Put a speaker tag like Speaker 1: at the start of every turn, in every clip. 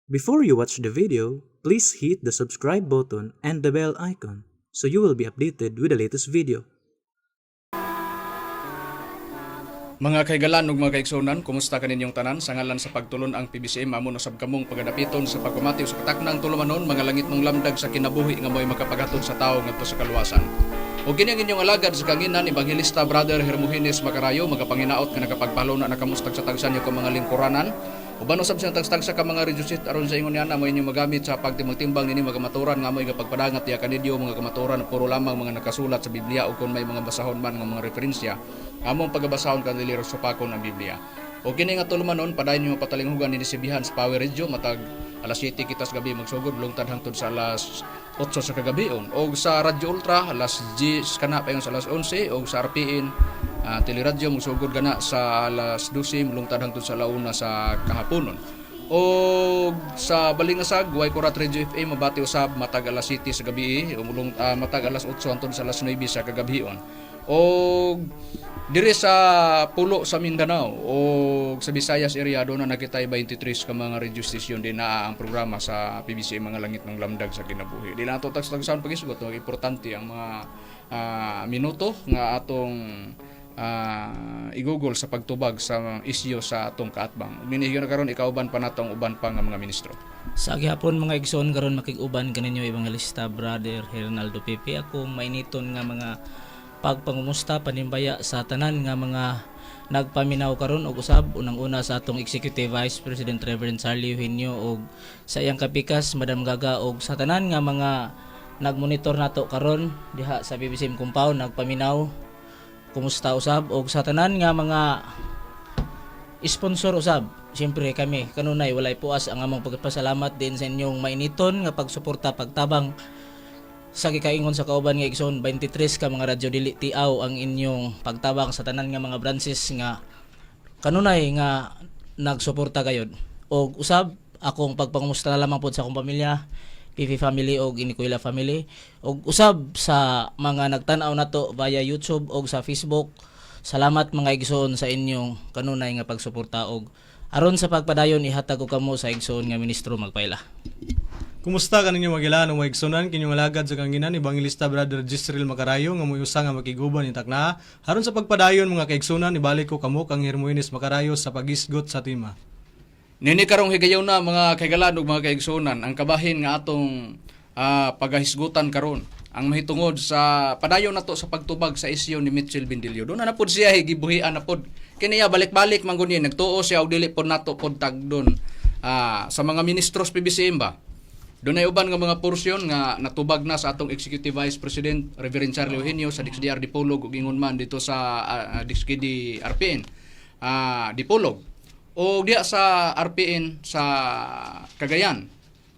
Speaker 1: Before you watch the video, please hit the subscribe button and the bell icon so you will be updated with the latest video.
Speaker 2: Mga kaigalan ug mga kaigsunan, kumusta kaninyong tanan? Sa ngalan sa pagtulon ang PBCM, amo usab kamong pagadapiton sa pagpamati sa kataknang tulumanon, mga langit mong lamdag sa kinabuhi nga mo'y makapaghatod sa tawo ngadto sa kaluwasan. O kini ang inyong alagad sa kanginan, Evangelista Brother Hermogenes Macarayo, magapanginaot nga nakapagpaluna na kamustag sa tagsa niyo ka mga lingkuranan. Uban usab sa tagsa ka mga radio set aron sa ingon niana mo inyong magamit sa pagtimbang-timbang nini mga kamaturan nga mo'y gapagpadangat diya kanidyo, mga kamaturan puro lamang mga nakasulat sa Biblia o kung may mga basahon man nga mga referensya, among pagabasahon kan dili supakon ang Biblia. O kini nga tulumanon, padayon nyo patalinghugan nini sibihan sa Power Radio matag alas 7 kita sa gabi magsugod, lungtad hangtod sa alas 8 sa kagabion. Og sa Radyo Ultra alas 10 kana payon sa alas 11, og sa RPN Teleradyo magsugod gana sa alas 12, lungtad hangtod sa alauna sa kahaponon. O sa Balingasag, Way Kurat Radio FM mabati usab matag alas 7 sa gabi, umulong matag alas 8 hangtod sa alas 9 sa kagabion. O dire sa pulo sa Mindanao o sa Visayas area, doon na nakita 23 ka mga radio station din naa ang programa sa PBC, mga langit ng lamdag sa kinabuhi. Di lang ato tagsa-tagsaon pagisgot, importante ang mga minuto nga atong igugol sa pagtubag sa isyu sa atong kaatbang. Minihigyon na karon ikauban pa natong uban pa nga mga ministro.
Speaker 3: Sa gihapon, mga igsoon, karon makig-uban kaninyo Evangelista Brother Hernaldo Pepe. Akong mainiton nga mga pagpangumusta, panimbaya sa tanan nga mga nagpaminaw karon og usab, unang-una sa atong Executive Vice President Reverend Charlie Eugenio og sa iyang kapikas Madam Gaga og sa tanan nga mga nagmonitor nato karon diha sa BBCM compound nagpaminaw. Kumusta usab og sa tanan nga mga sponsor usab. Siyempre kami kanunay walay puas ang among pagpasalamat din sa inyong mainiton nga pagsuporta, pagtabang. Sa gikaingon sa kauban nga igsoon, 23 ka mga radyo, dili tiaw ang inyong pagtabang sa tanan nga mga branches nga kanunay nga nagsuporta gayod. Og usab akong pagpangumusta na lamang pod sa akong pamilya, PV family og Inicuela family, og usab sa mga nagtan-aw nato via YouTube og sa Facebook. Salamat, mga igsoon, sa inyong kanunay nga pagsuporta. Og aron sa pagpadayon, ihatag ko kamo sa igsoon nga ministro magpaila.
Speaker 4: Kumusta kaninyo, magilan ug maigsunan? Kinyong alagad sa kanginan, Evangelista Brother Jisreel Macarayo, nga mo'y usa nga makiguban ni takna. Aron sa pagpadayon, mga kaigsunan, ibalik ko kamo kang Hermogenes Macarayo sa pagisgot sa tema.
Speaker 2: Nini karong higayon na, mga kaigalan ug mga kaigsunan, ang kabahin nga atong pagahisgutan karon ang mahitungod sa padayon nato sa pagtubag sa isyu ni Mitchell Bindilio. Doon na pod siya gibuhian na pod. Kiniya balik-balik man gud niya, nagtuo siya og dili pod nato pod tagdon sa mga ministros PBCM ba. Doon ay uban nga mga porsyon nga natubag na sa atong Executive Vice President Reverend Charlie Eugenio sa DXDR Dipolog ug ingon man dito sa DXKD RPN Dipolog. O diya sa RPN sa Cagayan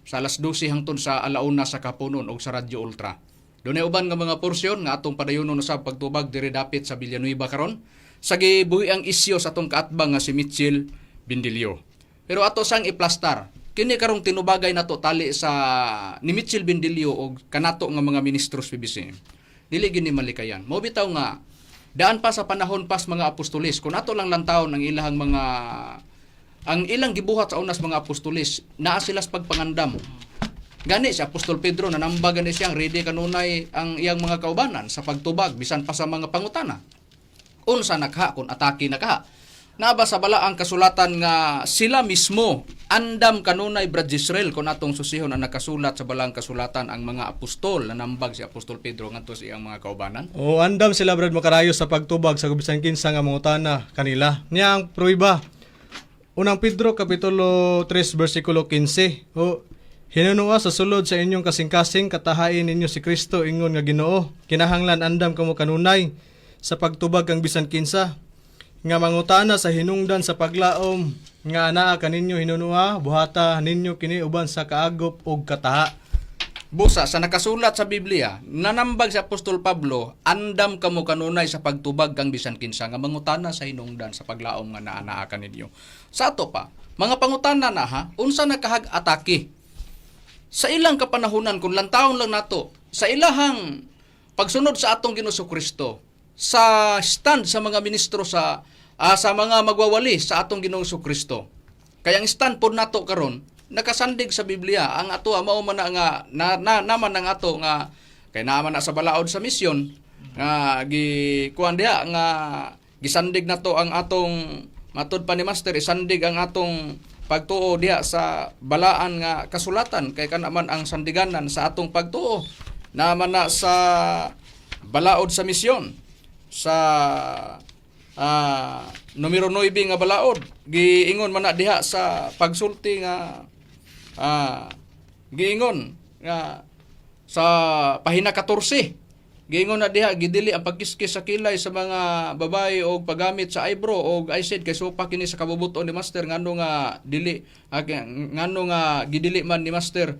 Speaker 2: sa alas 12 hangtod sa alauna sa kapunon og sa Radyo Ultra. Doon ay uban nga mga porsyon nga atong padayonon usab pagtubag diri dapit sa Villanueva karon sa gibuhi ang isyu sa atong kaatbang nga si Mitchell Bindilio. Pero ato sang iplastar kini karong tinubagay nato tali sa ni Mitchell Bindilio og kanato nga mga ministros PBC. Dili gini malikayan. Mo bitaw nga daan pa sa panahon pas mga apostolis, kung ato lang lantawon ang ilahang mga ang ilang gibuhat sa unas mga apostolis, naa sila sa pagpangandam. Gani si Apostol Pedro nanamba gani siyang ready kanunay ang iyang mga kaubanan sa pagtubag bisan pa sa mga pangutana. Unsa nakha kung atake nakaha? Naa ba sa balaang kasulatan nga sila mismo andam kanunay, Brad Israel, kung atong susihon ang nakasulat sa balaang kasulatan, ang mga apostol nanambag si Apostol Pedro ngadto sa iyang mga kaubanan?
Speaker 4: O andam sila, Brad Macarayo, sa pagtubag sa bisan kinsa nga mangutana kanila. Niya ang pruiba. Unang Pedro kapitulo 3 bersikulo 15. O hinunua sa sulod sa inyong kasing-kasing, katahain ninyo si Kristo ingon nga Ginoo. Kinahanglan andam kamo kanunay sa pagtubag kang bisan kinsa nga mangutana sa hinungdan sa paglaom nga anaa kaninyo. Hinunua, buhata ninyo kini uban sa kaagop ug kataha.
Speaker 2: Busa sa nakasulat sa Biblia, nanambag si Apostol Pablo, andam kamo kanunay sa pagtubag kang bisan kinsa nga mangutana sa hinungdan sa paglaom nga naa kaninyo. Sa ato pa, mga pangutana na ha, unsa nakahag atake? Sa ilang kapanahunan, kung lantawon lang nato, sa ilahang pagsunod sa atong Ginoong Kristo, sa stand sa mga ministro sa mga magwawali sa atong Ginoong Kristo. Kaya ang stand po nato karon, Nakasandig sa Biblia ang ato, mao man na nga na, na, naman ang ato nga kay naman na sa balaod sa misyon nga gi kuan diha nga gisandig nato ang atong, matud pa ni Master, isandig ang atong pagtuo diha sa balaan nga kasulatan kay kana man ang sandiganan sa atong pagtuo. Naman na sa balaod sa misyon sa numero 9 nga balaod, giingon man na diha sa pagsulti nga giingon nga sa pahina 14, giingon na diha, gidili ang pagkiskis sa kilay sa mga babae og paggamit sa eyebrow og eyeshade kay supa kini sa kabubuton ni Master ngano nga dili ngano nga gidili man ni Master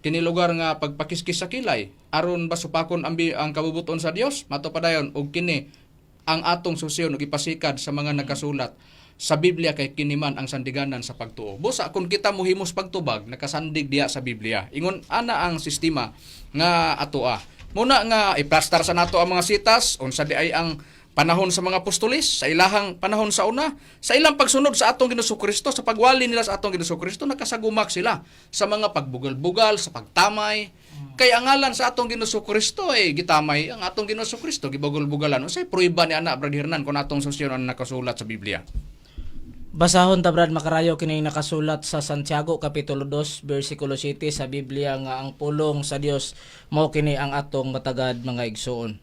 Speaker 2: kini lugar nga pagpakiskis sa kilay, aron ba supakon ang kabubuton sa Dios? Mato padayon og kini ang atong susyon ug ipasikad sa mga nagkasulat sa Biblia kay kini man ang sandiganan sa pagtuo. Busa kung kita mohimos pagtubag, nakasandig diha sa Biblia. Ingon ana ang sistema nga atoa. Muna nga iplastar sa nato ang mga sitas unsa di ay ang panahon sa mga apostolis, sa ilahang panahon sa una, sa ilang pagsunod sa atong Ginoong Kristo, sa pagwali nila sa atong Ginoong Kristo, nakasagumak sila sa mga pagbugal-bugal, sa pagtamay. Kay ang ngalan sa atong Ginoong Kristo ay gitamay ang atong Ginoong Kristo, gibugol-bugalan. Unsay prueba ni ana, Brad Hernan, kung atong susyon ang nakasulat sa Biblia?
Speaker 3: Basahon ta, Brad Makarayo, kini nakasulat sa Santiago kapitulo 2 bersikulo 7 sa Biblia nga ang pulong sa Dios mao kini ang atong matagad, mga igsoon.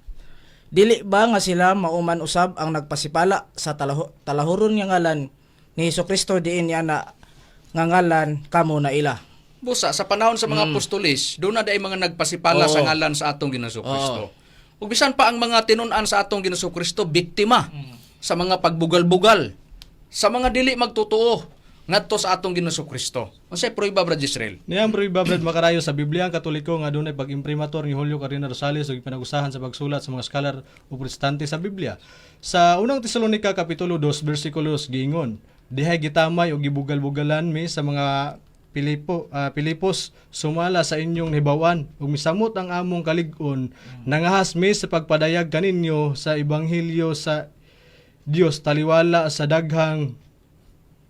Speaker 3: Dili ba nga sila mauman usab ang nagpasipala sa talahuron nga ngalan ni Hesus Kristo diin niya na nga ngalan kamo na ila?
Speaker 2: Busa sa panahon sa mga apostolis, doon na day mga nagpasipala sa ngalan sa atong Ginoong Kristo. Ug bisan pa ang mga tinun-an sa atong Ginoong Kristo, biktima sa mga pagbugal-bugal, sa mga dili magtotoo ngadto sa atong Ginoong Kristo. Unsay prueba, Brad Israel?
Speaker 4: Niyang prueba, Brad Makarayo, sa Biblia ang Katoliko nga dunay pag-imprimatur ni Julio Carino Rosales ug pinagusahan sa pagsulat sa mga scholar o protestante sa Biblia. Sa unang Tesalonika kapitulo 2 bersikulos giingon, dihay gitamay og gibugal-bugalan mi sa mga Pilipos sumala sa inyong nahibaw-an ug misamot ang among kalig-on, nangahas mi sa pagpadayag kaninyo sa ebanghelyo sa Dios taliwala sa daghang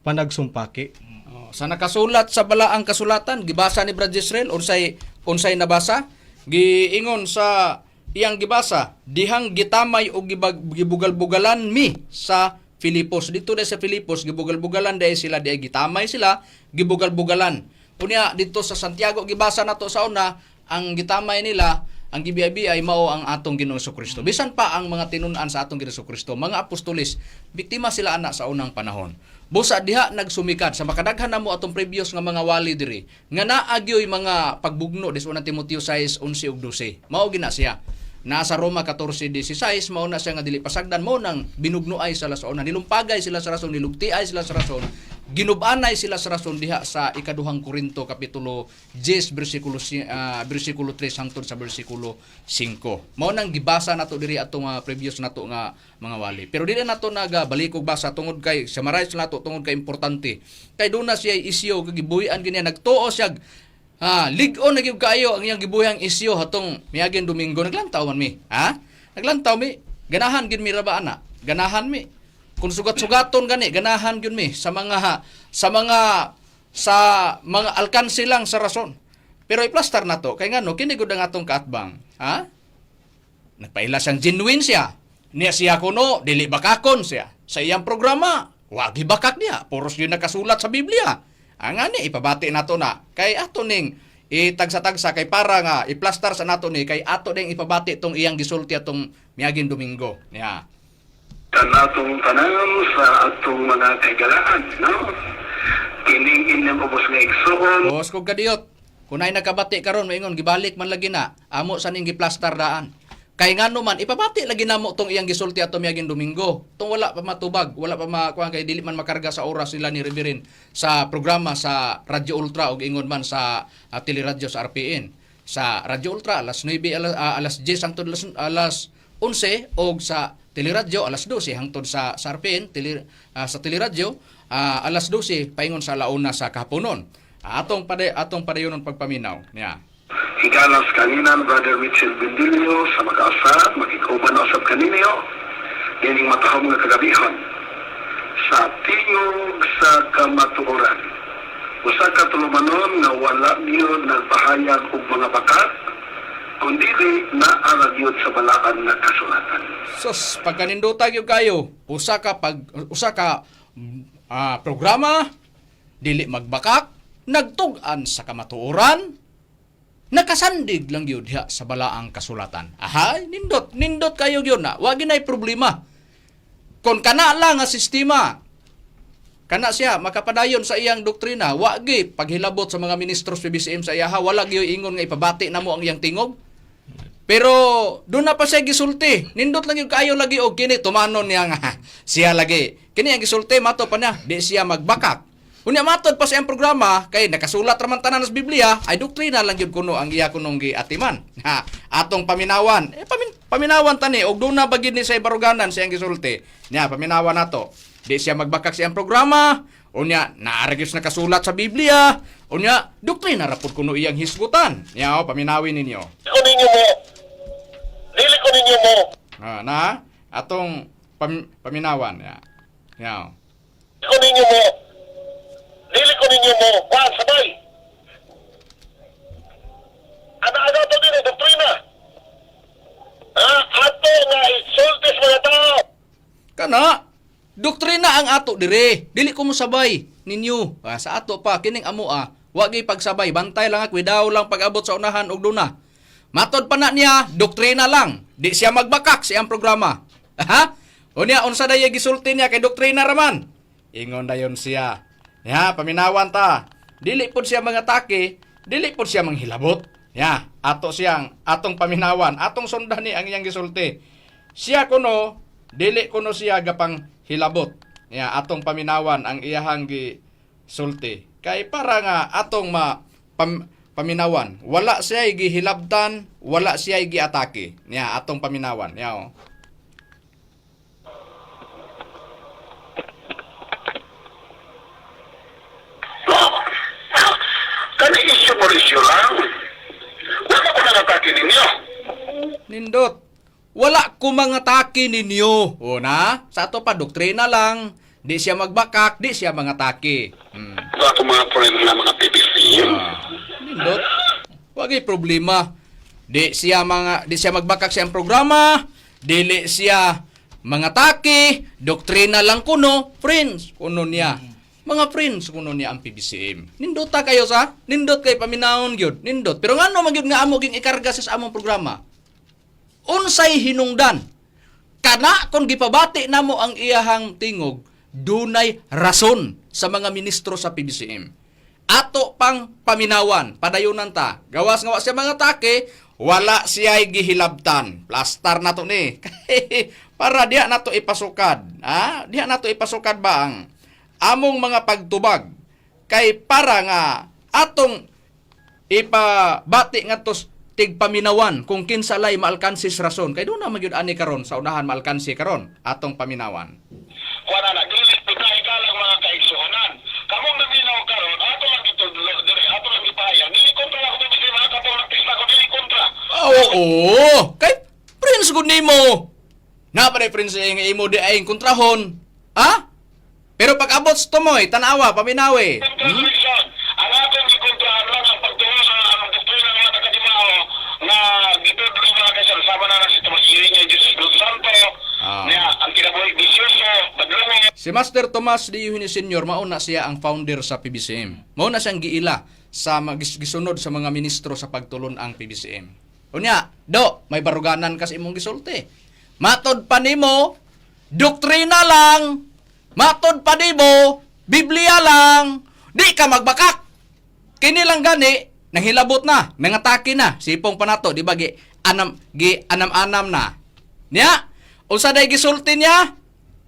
Speaker 4: panagsumpaki.
Speaker 2: Oh, sa nakasulat sa balaang kasulatan, gibasa ni Brad Israel unsay unsay nabasa? Giingon sa iyang gibasa, dihang gitamay og gibugal-bugalan mi sa Filipos. Dito na sa Filipos, gibugal-bugalan dahil sila, dahil gitamay sila, gibugal-bugalan. Unya dito sa Santiago gibasa nato sa una, ang gitamay nila, ang gibiay mao ang atong Ginoong Kristo. Bisan pa ang mga tinun-an sa atong Ginoong Kristo, mga apostolis, biktima sila ana sa unang panahon. Busa diha nagsumikad sa makadaghan namo atong previous nga mga wali diri nga naagyoy mga pagbugno des unang Timoteo 6:11 ug 12. Mao gina siya. Nasa Roma 14:16 mao na siya nga dili pasagdan mo nang binugnoay sa una, nilumpagay sila sa rason, nilugtiay sila sa rason, ginubanay sila sa rason diha sa ikaduhang Korinto kapitulo 10 bersikulo 3 hangtod sa bersikulo 5. Mao nang gibasa nato diri atong previous nato nga mga wali. Pero dili nato nagabalik og basa tungod kay summarize nato tungod kay importante. Kay doon na siya isyo kag gibuhian gini nagtuo siya. Lig-on na gyud kaayo ang iyang gibuhang isyo hatong miaging Domingo naglantaw man mi. Ha? Naglantaw mi. Ganahan gid mi ra ba ana? Ganahan mi. Kung sugat-sugaton gani, ganahan gyud mi sa mga alkansi lang sa rason. Pero iplastar na to kay ngano kini gud ang atong kaatbang. Ha? Nagpaila siyang genuine siya. Niya siya kuno, dili bakakon siya. Sa iyang programa, wagi bakak niya. Puros yun nakasulat sa Biblia. Ang ani, ipabati nato na. Kay ato ning itagsa-tagsa kay para nga iplastar sa nato ni kay ato ning ipabati tong iyang gisulti atong miaging Domingo. Niya.
Speaker 5: Kanatong tanan sa atong mga kaigalaan, no? Kining inyong ubos nga igsoon,
Speaker 2: Boss kog kadiyot. Kung naay nakabati karon maingon gibalik man lagi na amo sa ning giplastar daan. Kay ngano man ipabati lagi namo tong iyang gisulti ato miaging Domingo. Tong wala pa matubag, wala pa makuha kay dili man makarga sa oras sila ni Reverend sa programa sa Radyo Ultra og ingon man sa teleradyo sa RPN. Sa Radyo Ultra alas 9 alas 10 hangtod alas 11 og sa teleradyo alas 12 hangtod sa RPN sa teleradyo alas 12 paingon sa alauna sa kahaponon. Atong padayonon pagpaminaw niya.
Speaker 5: Higalas kaninan, Brother Mitchell Bendilio, sa makaasa, makikauban usab kaninyo, nining matahom nga kagabihon, sa tingog sa kamatuoran. Usa ka tulumanon nga wala gyud nagpahayag og mga bakak, kundi naa ra gyud sa balaan nga kasulatan.
Speaker 2: Sus, pagkaninduta gyud kayo, usa ka programa dili magbakak, nagtug-an sa kamatuoran, nakasandig lang gyud diha sa balaang kasulatan. Ahay, nindot, nindot kayo gyud na. Wa ginay problema. Kon kana lang nga sistema, kana siya makapadayon sa iyang doktrina, wa gi paghilabot sa mga ministro sa PBCM sa iyaha, wala gyud ingon nga ipabati namo ang iyang tingog. Pero doon na pa siya gisulti. Nindot lang yung kaayo lagi og kini tumanon niya nga siya lagi. Kini ang gisulti mato pa niya, di siya magbakak. Unya matod pa sa iyang programa kay nakasulat raman tanan sa Biblia ay doktrina lang gyud kuno ang iya kunong giatiman. Ha, atong paminawan. Eh paminawan tani og doon na ba gyud ni sa baruganan siyang gisulti. Nya paminawan nato. Di siya magbakak sa iyang programa. Unya naa ra gyud siya nakasulat sa Biblia. Unya doktrina ra pud kuno iyang hisgutan. Nya oh, paminawin ninyo.
Speaker 5: Ko ninyo mo. Dili ko ninyo mo.
Speaker 2: Ah, na atong paminawan ya. Ya.
Speaker 5: Ko ninyo mo. Dili ko ninyo mo. Kuan sabay. Ana-ana to din doktrina. Ah, ato nga isultis mga tao.
Speaker 2: Kana doktrina ang ato dire. Dili ko mosabay ninyo. Ah, sa ato pa kining amo ah. Wa gyud pagsabay, bantay lang ako, daw lang pag-abot sa unahan og duna. Matod pa na niya, doktrina lang. Di siya magbakak sa iyang programa. Ha? Unya unsa day gisulti niya kay doktrina raman? Ingon dayon siya. Ya, paminawan ta. Dili pod siya mga taki, dili pod siya manghilabot. Ya, ato siyang atong paminawan, atong sundan ni ang iyang gisulti. Siya kuno, dili kuno siya gapang hilabot. Ya, atong paminawan ang iyahang gisulti. Kay para nga atong paminawan, wala siya gihilabtan, wala siya giatake. Ya, atong paminawan. Ya, oh.
Speaker 5: Kani issue mo issue lang. Wala ko nangatake ninyo.
Speaker 2: Nindot. Wala ko mga taki ninyo. O na, sa ato pa doktrina lang. Di siya magbakak, di siya mga taki.
Speaker 5: Sa akong mga friend na mga PBC.
Speaker 2: Ah, nindot. Wagay problema. Di siya magbakak siyang programa, dili siya mga taki, doktrina lang kuno, friends kuno niya. Mga friends kuno niya ang PBCM. Nindot ta kayo sa? Nindot kay paminahon gyud. Nindot. Pero ngano man gyud nga amo ging ikarga sa among programa? Unsay hinungdan? Kana kon gipabati namo ang iyahang tingog, dunay rason sa mga ministro sa PBCM. Ato pang paminawan, padayunan ta. Gawas nga wa siya mga take, wala siya'y gihilabtan. Plastar na to ni. Para diha nato ipasukad. Ha? Diha nato ipasukad ba ang among mga pagtubag kay para nga atong ipabati nga tos tigpaminawan kung kinsa lay maalkansis rason kay doon na magyud ani karon sa unahan maalkansi karon atong paminawan.
Speaker 5: Kuan na, dili pitahi lang mga kaigsuonan. Kamong naminaw karon, ato lang gitudlo diri, ato lang gipahayag. Dili kontra ako PBC mga katong nagpista ko, dili kontra.
Speaker 2: Oo, oo. Kay Prince gud nimo. Na pa Prince nga imo di ay kontrahon. Ha? Pero pag abot sa tumoy, tanawa, paminawi.
Speaker 5: Kontra hmm? Ang atong gikontrahan lang ang pagtuo sa ang doktrina ng mga taga-Dimao nga gitudlo mga kaigsuonan sama na lang si Tomas Irineo Jesus Los Santo. Niya, ang kinabuhi bisyoso, badlungon.
Speaker 2: Si Master Tomas D. Eugenio Sr. Mauna siya ang founder sa PBCM. Mauna siyang giila sa gisunod sa mga ministro sa pagtulon ang PBCM. Unya, do, may baruganan kasi imong gisulti. Matod pa nimo, doktrina lang. Matod pa nimo, Biblia lang. Di ka magbakak. Kini lang gani, nanghilabot na, nangatake na, sipong pa nato, di ba gi anam gi anam-anam na. Niya, unsa day gisulti niya?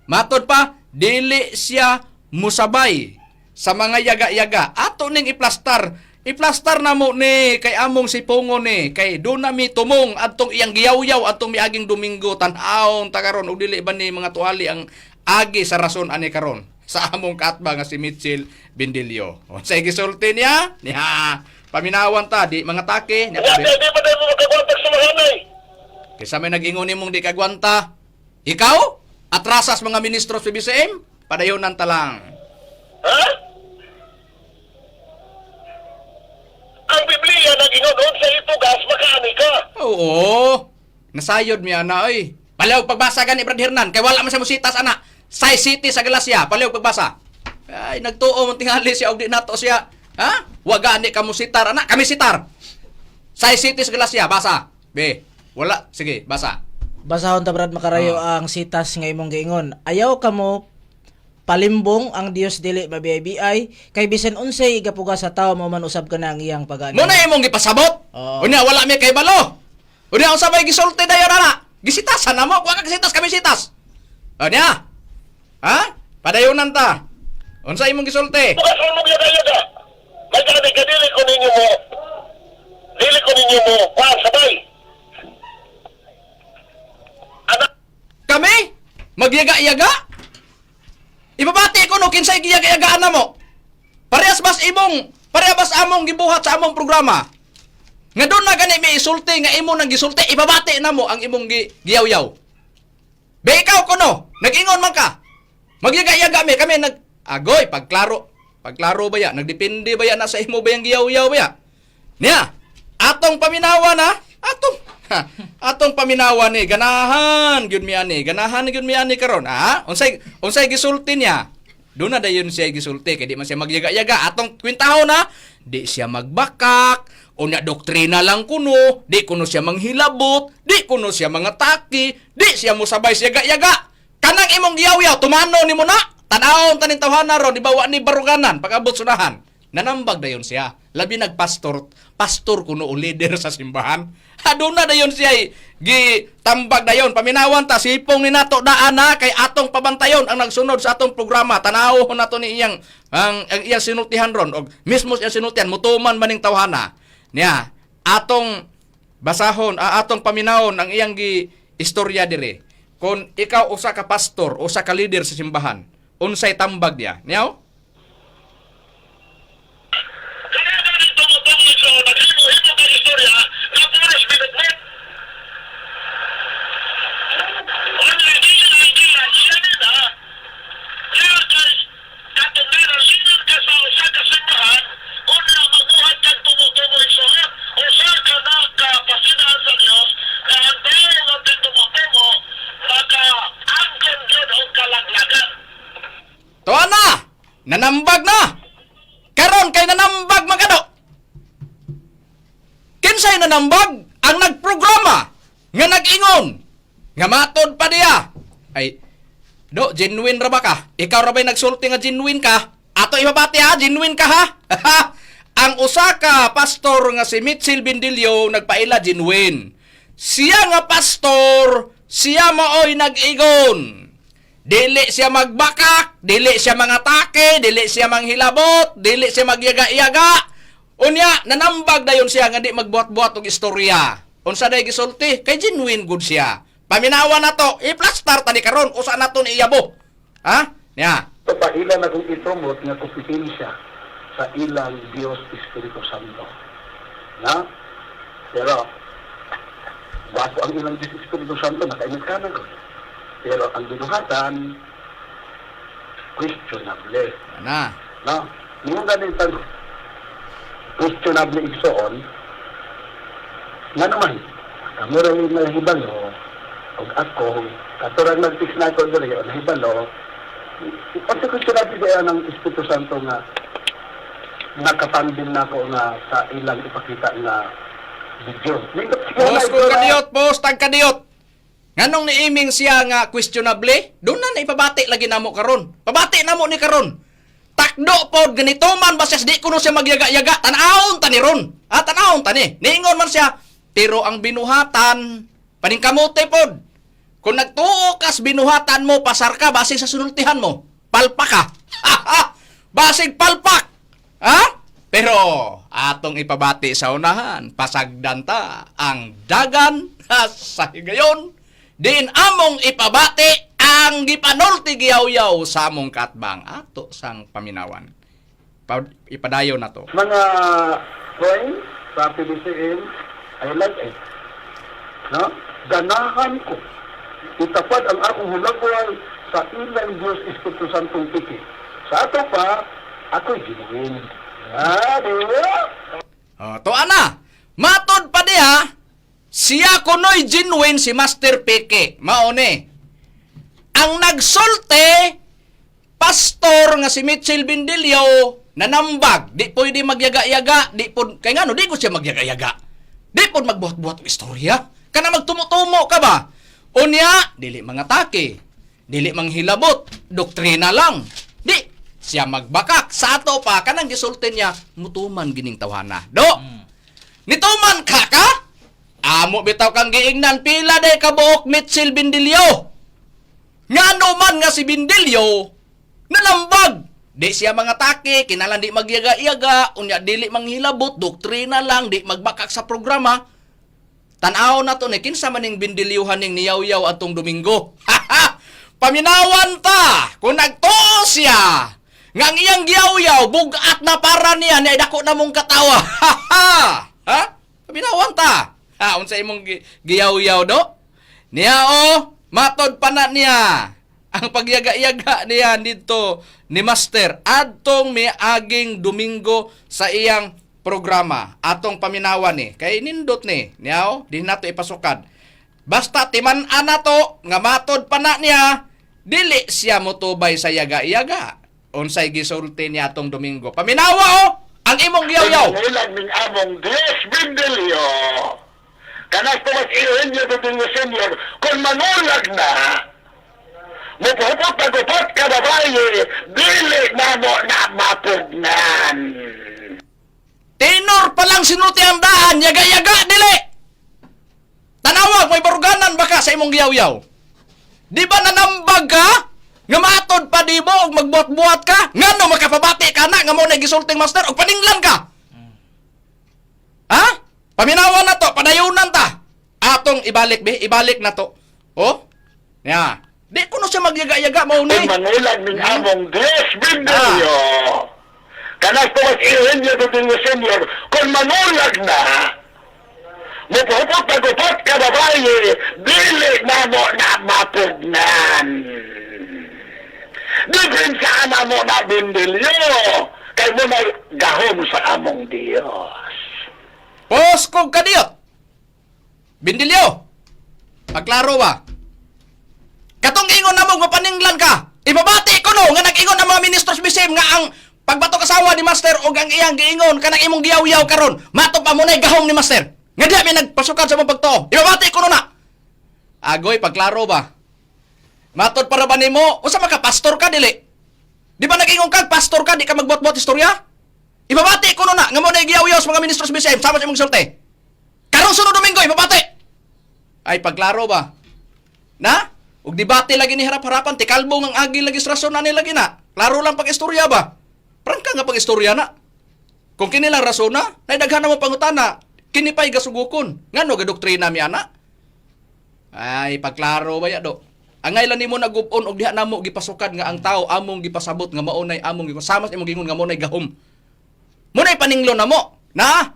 Speaker 2: Matod pa, dili siya musabay sa mga yaga-yaga. Ato ning iplastar. Iplastar na mo ni kay among sipongo ni kay do na mi tumong adtong iyang giyawyaw adtong miaging Domingo tan-awon ta karon og dili ba ni mga tuali ang agi sa rason ani karon sa among kaatba nga si Mitchell Bindilio. Unsay gisulti niya? Niya paminawan ta di mga take niya
Speaker 5: Wala, di ba tayo mo magkakontak sa mga anay?
Speaker 2: Kaysa may nag-ingon nimong di kagwanta. Ikaw? Atrasas mga ministro sa BCM? Padayonan ta lang.
Speaker 5: Ha?
Speaker 2: Oo. Nasayod mi ana oy. Paliw pagbasa gani, Brad Hernan, kay wala man siya musitas ana. Sai City sa Galacia, paliw pagbasa. Ay, nagtuo man tingali siya og di nato siya. Ha? Wa gani ka musitar ana, kami sitar. Sai City sa Galacia, basa. Be, wala, sige, basa.
Speaker 3: Basahon ta, Brad Makarayo, ang sitas nga imong giingon. Ayaw kamo palimbong, ang Dios dili mabiyay kay bisan unsay igapuga sa tawo, mao man usab kana ang iyang pag
Speaker 2: Muna imong gipasabot.
Speaker 3: Oo.
Speaker 2: Unya wala mi kay balo. Unya unsa may gisulti dayon ana? Gisitasan na mo, wa ka gisitas, kami sitas. Unya. Ha? Padayunan ta. Unsa imong gisulti?
Speaker 5: Bukas mo yaga-yaga. May gani ka, dili ko ninyo mo. Dili ko ninyo mo. Kuan, sabay. Anak,
Speaker 2: Kami? Magyaga-yaga? Ibabati ko no kinsay giyaga-yagaan na mo. Parehas bas among gibuhat sa among programa. Nga doon na gani may isulti nga imo nang gisulti, ibabati na mo ang imong giyaw-yaw. Be ikaw kuno, nag-ingon man ka. Magyaga-yaga mi kami nag agoy pagklaro. Pagklaro ba ya? Nagdepende ba ya na sa imo ba yang giyaw-yaw ba ya? Niya, atong paminawa na, atong ha, atong paminawa ni ganahan gyud mi ani, ganahan gyud mi ani karon, ha? Unsay gisulti niya? Doon na dayon siya gisulti kay di man siya magyaga-yaga. Atong kwintahon na, di siya magbakak, unya doktrina lang kuno, di kuno siya manghilabot, di kuno siya mangatake, di siya mosabay siya yaga. Kanang imong giyaw-yaw, tumano nimo na. Tan-awon taning tawhana ron, ibawa ni baruganan, pag-abot sunahan. Nanambag dayon siya. Labi nagpastor, pastor kuno o leader sa simbahan. Aduna dayon siya eh, gitambag dayon. Paminawan ta sipong ni nato daan na kay atong pabantayon ang nagsunod sa atong programa. Tanaw nato ni iyang ang iyang sinultihan ron og mismo siya sinultihan mutuman maning tawhana. Niya atong basahon, atong paminawon ang iyang gi istorya dire. Kung ikaw usa ka pastor, usa ka leader sa simbahan, unsay tambag niya? Niyaw?
Speaker 5: Kaya gani tumutong sa naghimo-himo ka istorya na puros binukbuk. Ano idea, idea, iyan na. Kaya kay katundaran, sino ka sa usa ka simbahan, una magbuhat kag tumutubo igsoon, usa ka na kapasidan sa Dios na ang tao nga tumutubo maka-angkon gyud og kalaglagan.
Speaker 2: Tuwa na! Nanambag na! Karon kay nanambag magano. Kinsay nanambag? Ang nagprograma nga nag-ingon nga matod pa niya. Ay, do, genuine ra ba ka? Ikaw ra ba'y nagsulti nga genuine ka? Ato ibabati ha, genuine ka ha? Ang usa ka pastor nga si Mitchell Bindilio nagpaila genuine. Siya nga pastor, siya maoy nag-igon. Dili siya magbakak, dili siya mangatake, dili siya manghilabot, dili siya magyaga-yaga. Unya, nanambag dayon siya nga di magbuhat-buhat og istorya. Unsa day gisulti? Kay genuine good siya. Paminawa na to, i-plastar tani karon usa na to ni iyabo. Ha? Nya.
Speaker 6: Ito pa ilan akong ipromote nga kompetensya sa ilang Dios Espiritu Santo. Na? Pero, bago ang ilang Dios Espiritu Santo, nakainit ka na ko. Pero ang binuhatan, questionable.
Speaker 2: Ana.
Speaker 6: No? Yung ganit pag questionable igsoon, nga naman, kamo rin yung nahibalo, og ako, katurang nag-fix na ako diri, o nahibalo, pagka questionable kaya ng Espiritu Santo nga nakatandem na ako nga sa ilang ipakita nga video. Nindot siya na
Speaker 2: Post ko
Speaker 6: ito na-
Speaker 2: kadiyot, post tag kadiyot. Nganong niiming siya nga questionable, doon na naipabati lagi namo karon. Pabati namo ni karon. Takdo pod ganito man basas di kuno siya magyaga-yaga, tan-awon ta ni ron. Ah, tan-awon ta ni. Niingon man siya, pero ang binuhatan paningkamote pod. Kung nagtuo kas binuhatan mo, pasar ka base sa sunultihan mo. Palpak ka. Basig palpak. Ha? Pero atong ipabati sa unahan, pasagdan ta ang dagan sa higayon. Din among ipabati ang gipanulti giyaw-yaw sa among katbang ato sang paminawan. Ipadayon na to.
Speaker 6: Mga coin sa PBCM, I like it. No? Ganahan ko. Itapad ang akong hulagway sa ilang Diyos Espiritu Santong tiki. Sa ato pa, ako'y ginuin. Ah, di ba?
Speaker 2: Oh, to ana. Matod pa diha siya. kunoy genuine si Master Peke. Mao ni. Ang nagsulte pastor nga si Mitchell Bindilio nanambag, di pwede magyaga-yaga, di po kay ngano di ko siya magyaga-yaga. Di po magbuhat-buhat og istorya. Kana magtumo-tumo ka ba? Unya, dili mga take, dili manghilabot, doktrina lang. Di siya magbakak sa ato pa kanang gisulti niya mutuman gining tawhana. Do. Nituman ka ka? Amo bitaw kang giingnan pila day kabuok Mitchell Bindilio. Ngano man nga si Bindilyo, nalambag. Di siya mga take, kinalan di magyaga-yaga, unya dili manghilabot, doktrina lang, di magbakak sa programa. Tanaw na to ni kinsa man ning Bindilyuhan ning niyawyaw atong Domingo. Paminawan ta kung nagtuo siya nga ang iyang giyawyaw bugat na para niya niya dako na mong katawa. Ha? Paminawan ta. Ha, unsa imong giyawyaw do? Niya o, matod pa na niya. Ang pagyaga-yaga niya dito ni Master adtong miaging Domingo sa iyang programa atong paminawan ni kay nindot ni niya o, di nato ipasukad. Basta timan-an na to nga matod pa na niya dili siya motubay sa yaga-yaga. Unsay gisulti niya atong Domingo. Paminawa o ang imong giyaw-yaw.
Speaker 5: Mangulag ning among Dios Bindilio. Kanas Tomas Eugenio Bindilio Senior, kung manulag na, mupupot na gupot ka babae, dili na mo na mapugnan.
Speaker 2: Tenor pa lang sinuti ang daan, yaga-yaga dili. Tanawag may baruganan baka sa imong giyaw-yaw. Di ba nanambag ka? Nga maatod pa di mo og magbuhat-buhat ka? Ngano makapabati ka na nga mo na gisulting master og paninglan ka? Ha? Paminawan na to, padayunan ta. Atong ibalik be, ibalik na to. Oh? Ya. Di kuno siya magyaga-yaga mao ni.
Speaker 5: Kung mangulag ning among Dios Bindilio. Kanas Tomas Eugenio Bindilio Senior, kung manulag na, mupupot na gupot ka babae, dili na mo na mapugnan. Dibin sa ama mo na Bindilio, kay mo na gahom sa among Diyos.
Speaker 2: Poskog kadiyot. Bindilyo. Pagklaro ba? Katong ingon na mo mapaninglan ka. Ibabati ko no nga nag-ingon ang mga ministros BCM nga ang pagbatok asawa ni Master og ang iyang giingon kanang imong giyaw-yaw karon. Matop pa mo na gahom ni Master. Nga diha may nagpasukan sa mong pagtuo. Ibabati ko no na. Agoy pagklaro ba? Matod para ba nimo? Usa maka pastor ka dili? Di ba nag-ingon ka pastor ka di ka magbuot-buot istorya? Ibabati ko no na nga mo na giyaw-yaw sa mga ministros BCM sama sa imong sulti. Karong sunod Domingo ibabati. Ay pagklaro ba? Na? Ug debate lagi ni harap-harapan ti kalbong ang agi lagi sa rason ani lagi na. Klaro lang pag-istorya ba? Prangka nga pag-istorya na. Kung kini lang rason na, nay daghan na mo pangutana. Kini pa'y gasugukon. Ngano ga doktrina mi ana? Ay pagklaro ba ya do? Angay lang nimo nagupon og diha namo gipasukad nga ang tao among gipasabot nga maunay among gipasama sa imong gingon nga maunay gahom. Muna'y paninglo na mo. Na?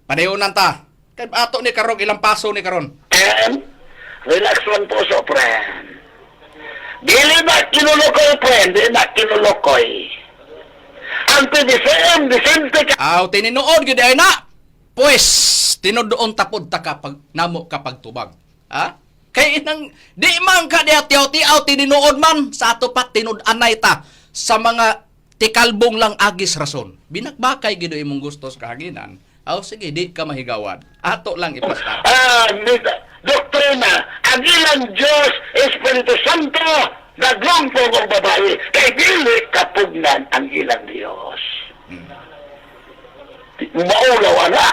Speaker 2: Padayonan ta. Kay ato ni karog ilang paso ni karon.
Speaker 5: And, relax lang puso, friend. Dili na kinulokoy, friend. Dili na kinulokoy. Ang PDCM, disente ka
Speaker 2: Aw tinuod gyud ay na. Pues tinudoon tapod ta kapag namo kapag tubag. Ha? Kay inang di man ka diha tiaw-tiaw tinuod man sa ato pa tinud-anay ta sa mga tikalbong lang agis rason. Binakbakay gid imong gustos kahaginan. Aw sige di ka mahigawad. Ato lang ipasta.
Speaker 5: ah, doktrina, ang ilang Diyos, Espiritu Santo, naglungpong og babae, kay dili kapugnan ang ilang Diyos. Maulaw, ana.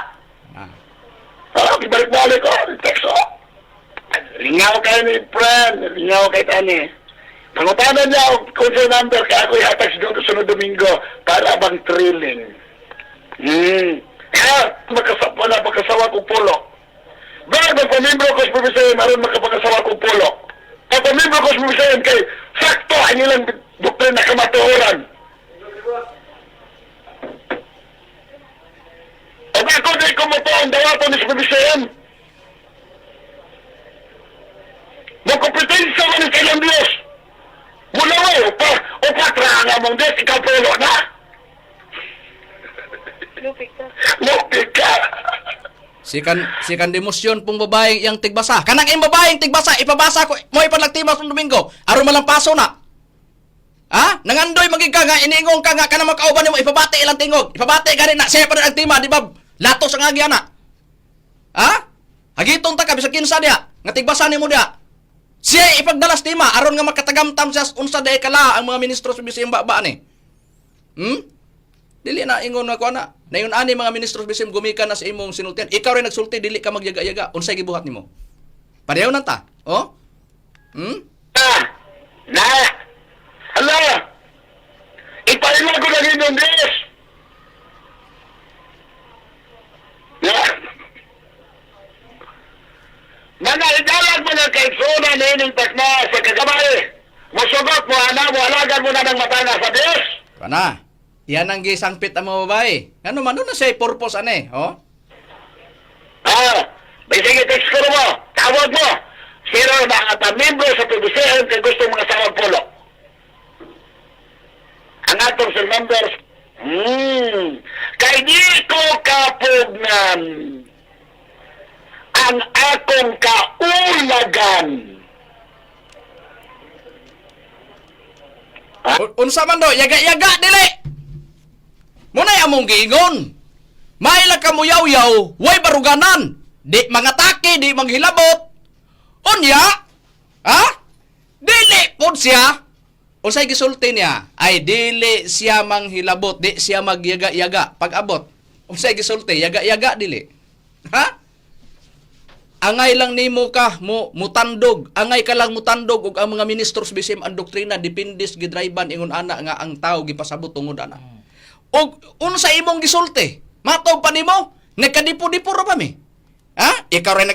Speaker 2: Ah.
Speaker 5: Ah, ibalik-balik ko, teksto. Lingaw kayo ni friend, lingaw kay tani. Pangutanan niya og kung sa number kaya ako ihatag sa sunod Domingo para bang thrilling. Kaya wala makasawa kong pulo. Bakit ang pamimbro ko sa PBCM, aron makapakasawa kong pulo? Ang pamimbro ko sa PBCM kay sakto ang ilang doktrina kamatuoran. O ako di ko mo ang dawaton ni sa PBCM. Mo kompetensya man sa ilang Diyos. Mula mo, upa, upatra nga mong Diyos, ikaw pulo na.
Speaker 7: Lupi ka.
Speaker 5: Lupi ka.
Speaker 2: Sikan demosyon pong babaeng iyang tigbasa. Kanang iyang babaeng tigbasa, ipabasa ko mo ipanagtima sa Domingo. Aron malampaso na. Ha? Nangandoy magig ka nga iniingong ka nga kanang makauban nimo ipabati ilang tingog. Ipabati gani na siya pa rin ang tema, di ba? Latos ang agya na. Ha? Hagiton ta ka bisag kinsa diha nga tigbasa nimo diha. Siya ipagdalas tema aron nga makatagamtam siya unsa day kala ang mga ministro sa BCM ba ni. Dili na ingon na ko ana. Nayon ani mga ministro sa BCM gumikan na sa imong sinultian. Ikaw rin nagsulti dili ka magyaga-yaga. Unsay gibuhat nimo? Pareho na ta. Oh? Hmm?
Speaker 5: Na! Na! Hala! Ipaila ko na rin yung Diyos! Na! Mga idalag mo na kay Sona na ining takna sa kagamay! Musugot mo, ana mo, halagan mo na ng mata na sa Diyos!
Speaker 2: Kana. Yan ang gisangpit ang mga babae. Ano man na siya purpose ane, oh?
Speaker 5: Ah, may sige, text ko mo, tawag mo! Sino na ang membro sa PBCM kay gusto mga sawag pulo? Ang atong sa members, kay di ko kapugnan ang akong kaulagan.
Speaker 2: Unsa man do, yaga-yaga dili. Munay among giingon. Maila ka muyaw-yaw, way baruganan. Di mangatake, di manghilabot. Unya, ha? Dili pod siya. Unsay gisulti niya? Ay dili siya manghilabot, di siya magyaga-yaga pag-abot. Unsay gisulti? Yaga-yaga dili. Ha? Angay lang nimo ka mo mutandog, angay ka lang mutandog og ang mga ministro sa BCM ang doktrina depende sa gidriban ingon ana nga ang tao gipasabot tungod ana. Og unsa imong gisulti? Matog pa nimo, nagkadipo-dipo ra pa mi. Ha? Ikaw rin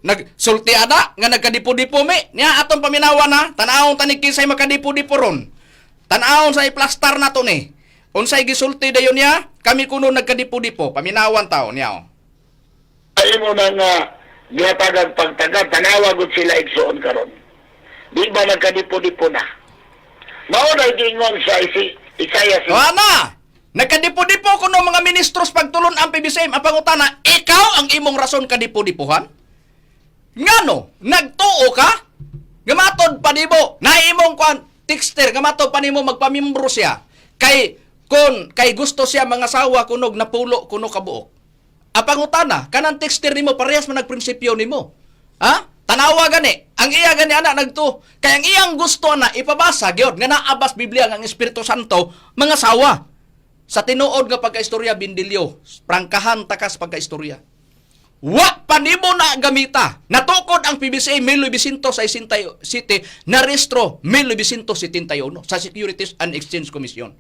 Speaker 2: nagsulti ana nga nagkadipo-dipo mi. Nya atong paminawan ha, tan-awon tani kinsay makadipo-dipo ron. Tan-awon sa iplastar na to ni. Unsay gisulti dayon niya? Kami kuno nagkadipo-dipo, paminawan taon niya. Oh.
Speaker 5: Ay mo na nga gihatag ang pagtagad, tanawa gud sila igsuon karon. Di ba nagkadipo-dipo na? Mao na giingon sa Isaiah.
Speaker 2: O ana, nagkadipo-dipo kuno mga ministros pagtulon ang PBCM ang pangutana, ikaw ang imong rason kadipo-dipuhan? Ngano, nagtuo ka? Gamatod pa nimo, na imong kwan texter, gamatod pa nimo magpamimbro siya. Kay kon kay gusto siya mga sawa kunog napulo kuno kabuok. Ang pangutana, kanang texter nimo parehas man nagprinsipyo nimo. Ha? Tanawa gani, ang iya gani ana nagto. Kay ang iyang gusto na ipabasa gyud nga naabas Biblia nga ang Espiritu Santo mga sawa. Sa tinuod nga pagkaistorya Bindilyo, prangkahan takas pagkaistorya. Wa pa nimo na gamita. Natukod ang PBCA 1960 City na rehistro 1971 sa Securities and Exchange Commission.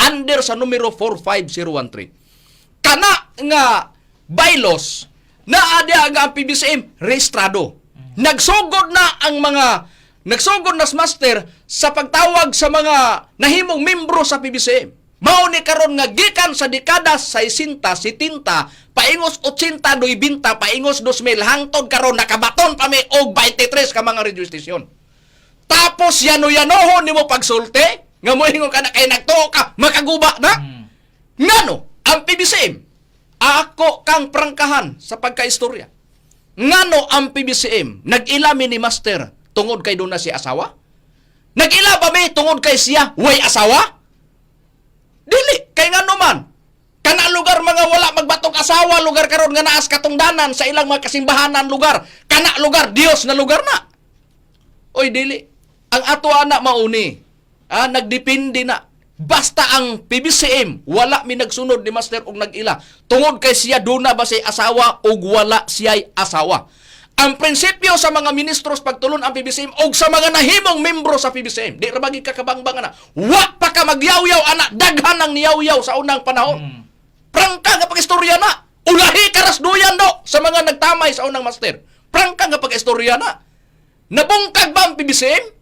Speaker 2: Under sa numero 45013. Kana nga bylaws na adya nga ang PBCM rehistrado. Nagsugod na ang mga nagsugod na sa master sa pagtawag sa mga nahimong membro sa PBCM. Mao ni karon nga gikan sa dekada 60, 70, paingos 80, 90, paingos 2000 hangtod karon nakabaton pa mi og 23 ka mga radio station. Tapos yano-yanohon nimo pagsulti nga moingon ka na kay nagtuo ka makaguba na. Ngano ang PBCM ako kang prangkahan sa pagkaistorya. Ngano ang PBCM nag-ila mi ni master tungod kay doon na si asawa? Nag-ila ba mi tungod kay siya way asawa? Dili kay ngano man. Kana lugar mga wala magbatong asawa lugar karon nga naas katungdanan sa ilang mga kasimbahanan lugar. Kana lugar Dios na lugar na. Oy dili. Ang ato ana mauni. Ah, nagdepende na. Basta ang PBCM wala mi nagsunod ni Master og nag-ila. Tungod kay siya duna ba siya asawa og wala siya'y asawa. Ang prinsipyo sa mga ministros pagtulon ang PBCM og sa mga nahimong membro sa PBCM, di ra ba gid kakabangbang ana. Wa pa ka magyawyaw ana, daghan ang niyawyaw sa unang panahon. Prangka nga pag-istorya na. Ulahi karasduyan do sa mga nagtamay sa unang master. Prangka nga pag-istorya na. Nabungkag ba ang PBCM?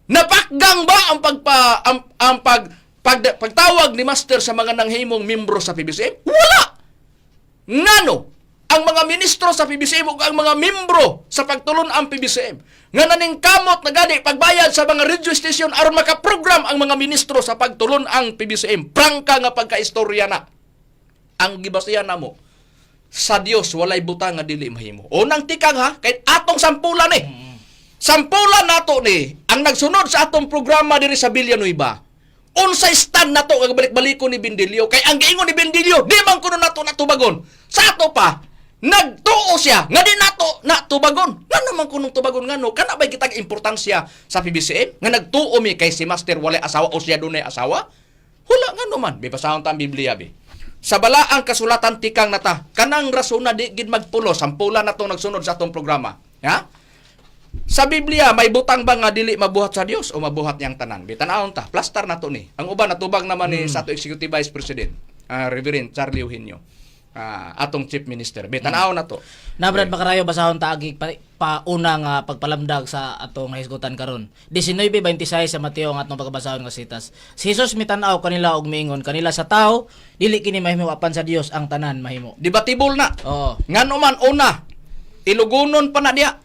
Speaker 2: Napakgang ba ang pagpa ang pag, pag pagtawag ni Master sa mga nanghimong membro sa PBCM? Wala. Ngano ang mga ministro sa PBCM ug ang mga membro sa pagtulon ang PBCM nga naningkamot na gani pagbayad sa mga radio station aron makaprogram ang mga ministro sa pagtulon ang PBCM? Prangka nga pagkaistorya na. Ang gibasihan namo. Sa Dios walay butang nga dili mahimo. Unang tikang ha, kay atong sampulan eh. Sampulan nato ni ang nagsunod sa atong programa diri sa Villanueva. Unsay stand nato nga balik-balikon ni Bindilio kay ang giingon ni Bindilio di man kuno nato natubagon. Sa ato pa nagtuo siya nga di nato natubagon. Ngano man kunong tubagon ngano kana bay kitag importansya sa PBCM nga nagtuo mi kay si Master walay asawa o siya dunay asawa? Hula ngano man bibasahon ta ang Biblia bi. Sa balaang kasulatan tikang nata kanang rasona di gid magpulo sampulan nato nagsunod sa atong programa. Ha? Sa Biblia, may butang ba nga dili mabuhat sa Dios o mabuhat niyang tanan? Bitanawon ta, plastar na to ni. Ang uban natubag naman ni sa ato Executive Vice President, Reverend Charlie Eugenio, atong Chief Minister. Bitanawon na to.
Speaker 3: Na Brad Makarayo basahon ta agi pa, pauna nga pagpalamdag sa atong hisgutan karon. 19:26 sa Mateo ang atong pagkabasahon nga sitas. Si Jesus mitan-aw kanila og miingon kanila sa tao dili kini mahimo apan sa Dios ang tanan mahimo.
Speaker 2: Debatable na.
Speaker 3: Oo.
Speaker 2: Ngano man una, ilugunon pa na diya.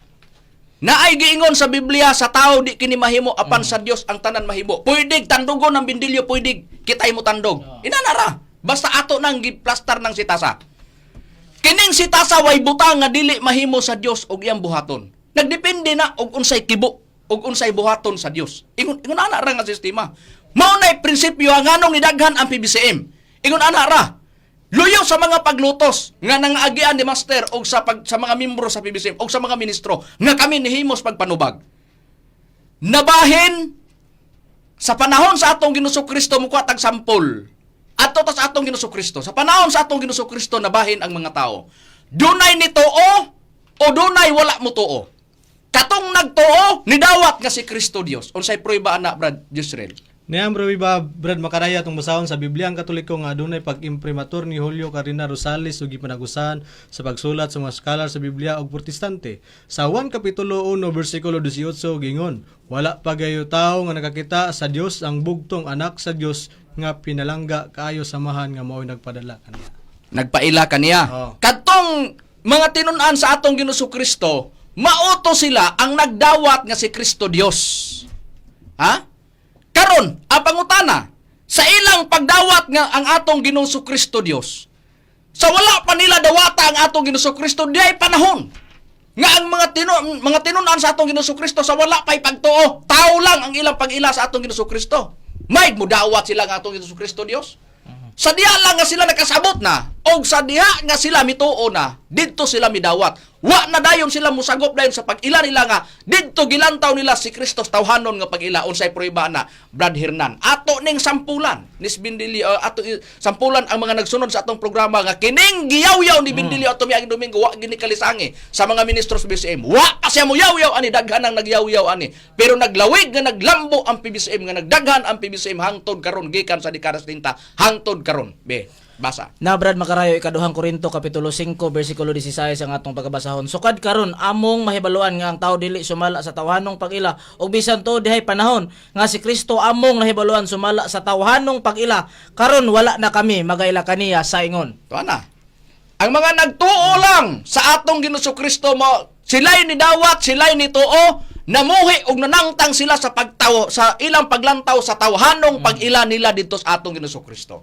Speaker 2: Naay giingon sa Biblia sa tao di kini mahimo apan sa Dios ang tanan mahimo. Pwede tandugon ang bindilyo, pwede kitay mo tandog. Inanara. Basta ato nang giplastar ng sitasa. Kining sitasa way butang nga dili mahimo sa Dios og iyang buhaton. Nagdepende na og unsay kibo og unsay buhaton sa Dios. Ingon ingon ana ra nga sistema. Mao nay prinsipyo ang nganong nidaghan ang PBCM. Ingon ana ra. Luyo sa mga paglutos nga nangaagian ni Master og sa pag, sa mga membro sa PBCM og sa mga ministro nga kami nihimos pagpanubag. Nabahin sa panahon sa atong Ginoong Kristo mukuha tag sampol. Ato ta sa atong Ginoong Kristo. Sa panahon sa atong Ginoong Kristo nabahin ang mga tao. Dunay ni tuo o dunay wala mo tuo. Katong nagtuo nidawat nga si Kristo Dios. Unsay prueba ana Brad Jezreel?
Speaker 4: Niya bro iba Brad Makaraya itong basahon sa Biblia ang Katoliko nga adunay pag-imprimatur ni Julio Carina Rosales ug gipanagusan sa pagsulat sa mga scholar sa Biblia ug Protestante. Sa 1 kapitulo 1 bersikulo 18 gingon, wala pa gayo tawo nga nakakita sa Dios ang bugtong anak sa Dios nga pinalangga kaayo samahan nga mao'y nagpadala kaniya.
Speaker 2: Nagpaila kaniya.
Speaker 4: Oo.
Speaker 2: Katong mga tinun-an sa atong Ginoong Kristo, mauto sila ang nagdawat nga si Kristo Dios. Ha? Karon, ang pangutana, sa ilang pagdawat nga ang atong Ginoong Kristo Dios, sa wala pa nila dawata ang atong Ginoong Kristo, di ay panahon nga ang mga tinun-an sa atong Ginoong Kristo sa wala pa'y pagtuo, tao lang ang ilang pag-ila sa atong Ginoong Kristo. May mudawat sila nga atong Ginoong Kristo Dios. Sa diha lang nga sila nakasabot na, og sa diha nga sila mituo na, didto sila midawat. Wa na dayon sila musagop dayon sa pag-ila nila nga didto gilantaw nila si Kristo tawhanon nga pag-ila unsay prueba na Brad Hernan. Ato ning sampulan ni Bindilio, ato sampulan ang mga nagsunod sa atong programa nga kining giyawyaw ni Bindilio ato miaging Domingo wa gini kalisangi sa mga ministro sa BCM. Wa pa siya moyawyaw ani daghan ang nagyawyaw ani. Pero naglawig nga naglambo ang PBCM nga nagdaghan ang PBCM hangtod karon gikan sa dekada 70 hangtod karon. Be, basa.
Speaker 3: Na Brad Makarayo ikaduhang Korinto kapitulo 5 bersikulo 16 ang atong pagkabasahon. Sukad karon among mahibaluan nga ang tao dili sumala sa tawhanong pag-ila ug bisan tuod dihay panahon nga si Kristo among nahibaluan sumala sa tawhanong pag-ila karon wala na kami magaila kaniya sa ingon.
Speaker 2: Tuwa na. Ang mga nagtuo lang sa atong Ginoong Kristo mo, sila'y nidawat, sila'y nituo, namuhi og nanangtang sila sa pagtawo sa ilang paglantaw sa tawhanong pag-ila nila didto sa atong Ginoong Kristo.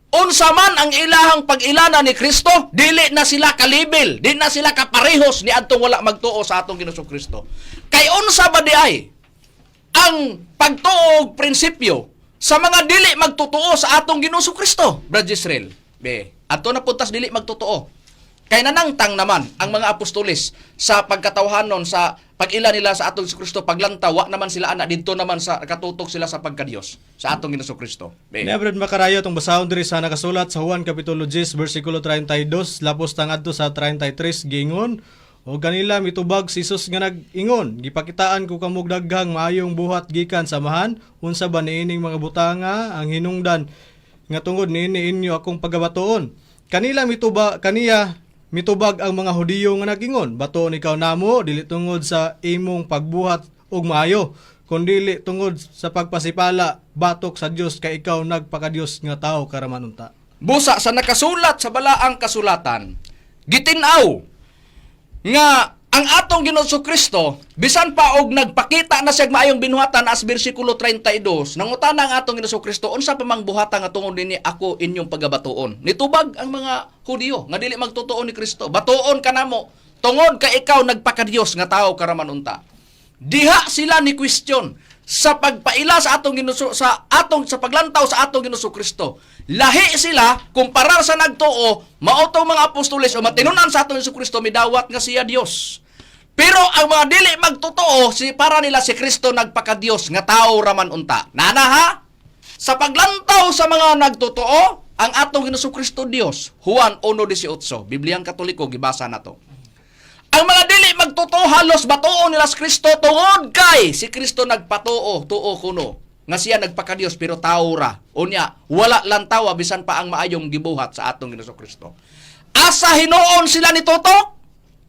Speaker 2: Unsa man ang ilahang pag-ilana ni Kristo, dili na sila kalibil, di na sila kaparehos ni adtong wala magtuo sa atong Ginoong Kristo. Kay unsa ba di ay ang pagtuo og prinsipyo sa mga dili magtotoo sa atong Ginoong Kristo, Brad Israel. Be, ato na puntas dili magtotoo. Kay nanangtang naman ang mga apostoles sa pagkatawhanon sa pag-ila nila sa atong Ginoong Kristo paglantaw wa naman sila ana didto naman sa katutok sila sa pagkadiyos sa atong Ginoong Kristo. Be.
Speaker 4: Niya Brad Makarayo itong basahon diri sa nakasulat sa Juan kapitulo 10 bersikulo 32 lapos tangadto sa 33 giingon o kanila mitubag si Jesus nga nag-ingon gipakitaan ko kamog daghang maayong buhat gikan sa amahan unsa ba niining mga butanga ang hinungdan nga tungod niini inyo akong pagabatoon kanila mituba kaniya mitubag ang mga Hudiyo nga nag-ingon batoon ikaw namo dili tungod sa imong pagbuhat og maayo kundili tungod sa pagpasipala batok sa Dios kay ikaw nagpakadios nga tawo karaman unta.
Speaker 2: Busa sa nakasulat sa balaang kasulatan, gitinaw nga Ang atong Ginoo Kristo, bisan pa og nagpakita na siya maayong binuhatan as bersikulo 32, nangutana ang atong Ginoo Kristo, unsa pa mang buhatan nga tungod nini ako inyong pagabatuon? Nitubag ang mga Hudiyo nga dili magtotoo ni Kristo. Batuon ka namo tungod ka ikaw nagpakadiyos nga tawo karaman unta. Diha sila ni question sa pagpaila sa atong Ginoo sa atong sa paglantaw sa atong Ginoo Kristo. Lahi sila kumpara sa nagtuo, mao tong mga apostoles o matinunan sa atong Hesus Kristo midawat nga siya Dios. Pero ang mga dili magtotoo, si para nila si Kristo nagpakadiyos nga tao raman unta. Nana ha? Sa paglantaw sa mga nagtotoo, ang atong Ginoo Kristo Dios. Juan 1:18, Bibliang Katoliko gibasa nato. Ang mga dili magtotoo halos batuon nila si Kristo tungod kay si Kristo nagpatuo, tuo kuno nga siya nagpakadiyos pero tao ra. Unya, wala lang tawa bisan pa ang maayong gibuhat sa atong Ginoo Kristo. Asa hinuon sila ni Totok?